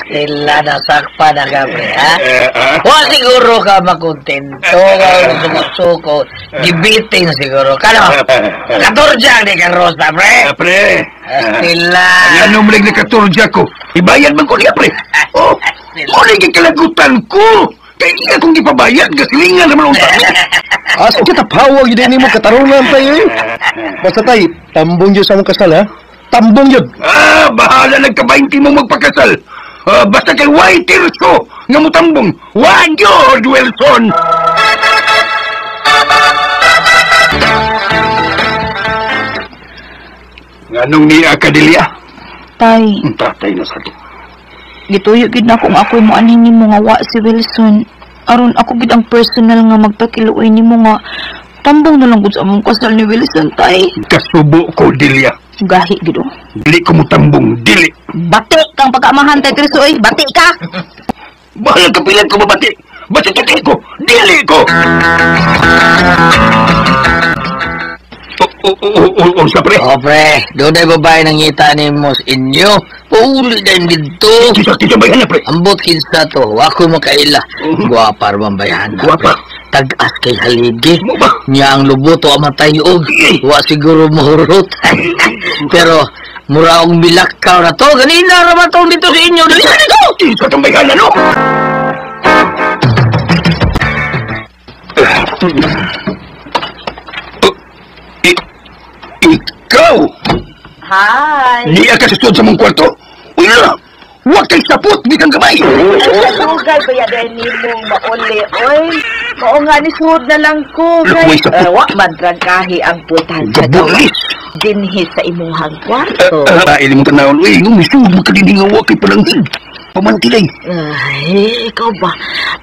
Sila nasakpa na ka, pre, ha? Wa siguro ka makontento, ka sumusuko. Gibitin siguro. Kano? Katorja ni kang Rosa, pre.
Pre.
Sila.
Ano mo lang nakatorja ko? Ibayad man ko niya, pre. Oh, mo na kalagutan ko. Kaya hindi akong ipabayad, gasilingan naman ang tao.
Asa kita pawag yun din mo, katarungan tayo eh. Basta tayo, tambong yun sa mong kasal ha? Tambong yun!
Ah, bahala nagka-20 mo magpakasal. Basta kay White Tirso nga mutambong. Wag yun, Wilson! Anong niya ka, Delia?
Tay,
Ang tatay na sa akin.
gituyo gid na kung ako'y moanhin nimo nga wa si Wilson. Aron ako gid ang personal nga magpakiluoy nimo nga tambong na lang gud sa among kasal ni Wilson, tay.
Kasubo ko, Delia.
Gahi gid oh.
Dili ko mutambong, dili.
Bati kang pagkaamahan tay Tirso oy, bati ka.
Bahala ka pilan ko mabati. Basta tati ko, dili ko. Unsa pre?
Oh, pre, doon ay babae nang ngita ni mo sa inyo. Pauli na yung dito.
Kisa bayan na, pre.
Ambot kinsa to. Wako makaila. Guwapa raman bayan na,
Guwapa.
pre. Tag-as kay haligi. Niya ang lubuto amatay og. Wa siguro mahurot. Pero, mura og milakaw na to. Ganina raman tong dito sa inyo. Dali na dito!
Kinsa tong bayan na, no? Ikaw!
Hi!
Niya ka sa sa mong kwarto? Uy na! Huwag kay sapot! Di kang gamay!
Sugay ba yan dahil nimong mauli, oy? Mao nga ni suod na lang ko.
Luway sa
Kay, wa man trangkahi ang putahan sa
Gabulis!
Dinhi sa imuhang kwarto.
Ili mong tanawon. Uy, ngumisug mo ka din nga huwag kay palanghid. Pamantilay.
Ay, ikaw ba?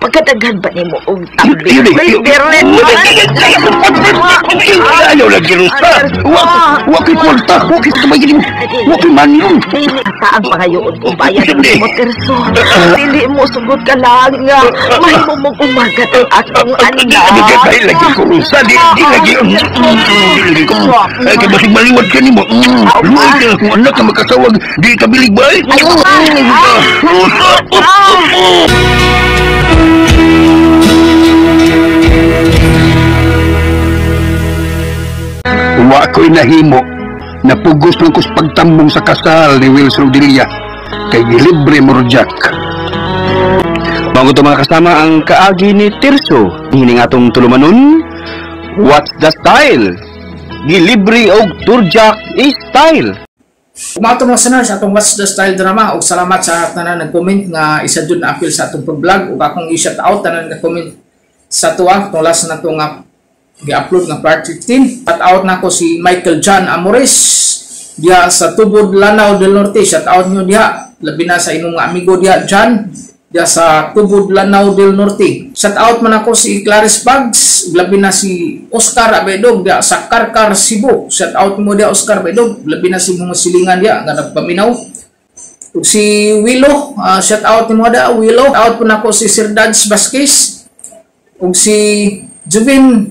Pagkadaghan ba nimo og tabi?
Yun
Uy, Berlet!
Ayaw lagi rusa. Huwag kay kwarta. Huwag kay kamay mo. Huwag kay manyon.
Dili ta ang pangayoon kong bayan ng mo, Tirso. Dili mo sugod ka lang nga. Mahimo mong umagat ang atong anak.
Di ka tayo lagi ko rusa. Di lagi. Di lagi ko. Ay, kay basig maliwat ka nimo. Luwag ka kung anak ka makasawag. Di ka bilig ba? Rusa! Wa ko'y nahimo. Napugos lang ko's pagtambong sa kasal ni Wilson Delia kay gilibre mo Jack.
Bago to mga kasama ang kaagi ni Tirso. Hining atong tulumanon, What's the style? Gilibre og Turjak is style.
Umato mga listeners atong What's the Style drama ug salamat sa tanan nag-comment nga isa jud na appeal sa atong pag-vlog ug akong i-shout out tanan nag-comment sa tuwa atong last na to nga gi-upload nga part 15. Shout out nako si Michael John Amores diha sa Tubod, Lanao del Norte. Shout out nyo diha, labi na sa imong amigo diha John diha sa Tubod, Lanao del Norte. Shout out man ako si Clarice Bugs, labi na si Oscar Abedog diha sa Karkar, Cebu. Shout out mo diha Oscar Abedog, labi na si mga silingan diha nga nagpaminaw. Ug si Willow, shout out nimo diha Willow. Shout out po nako si Sir Dads Vasquez ug si Juvin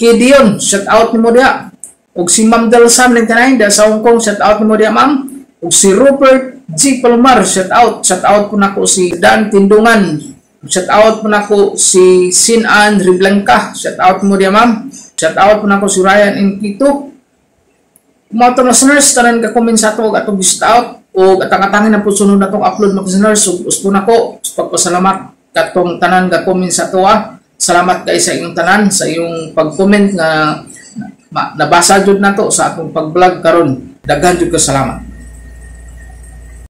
Kidion, shout out nimo diha. Ug si Ma'am Del Sam 99 diha sa Hong Kong, shout out nimo diha ma'am. Ug si Rupert G. Palomar, shout out. Shout out po nako si Dan Tindungan. Shout out po nako si Sinan Riblanca. Shout out mo diha ma'am. Shout out po nako si Ryan Inquito. Mga to listeners, tanan ka comment sa ato ug atong shout out ug atang-atangin na po sunod natong upload mga listeners. Ug gusto nako pagpasalamat katong tanan ka comment sa ato. Salamat kay sa inyong tanan sa iyong pag-comment nga nabasa jud nato sa atong pag-vlog karon. Daghan jud ka salamat.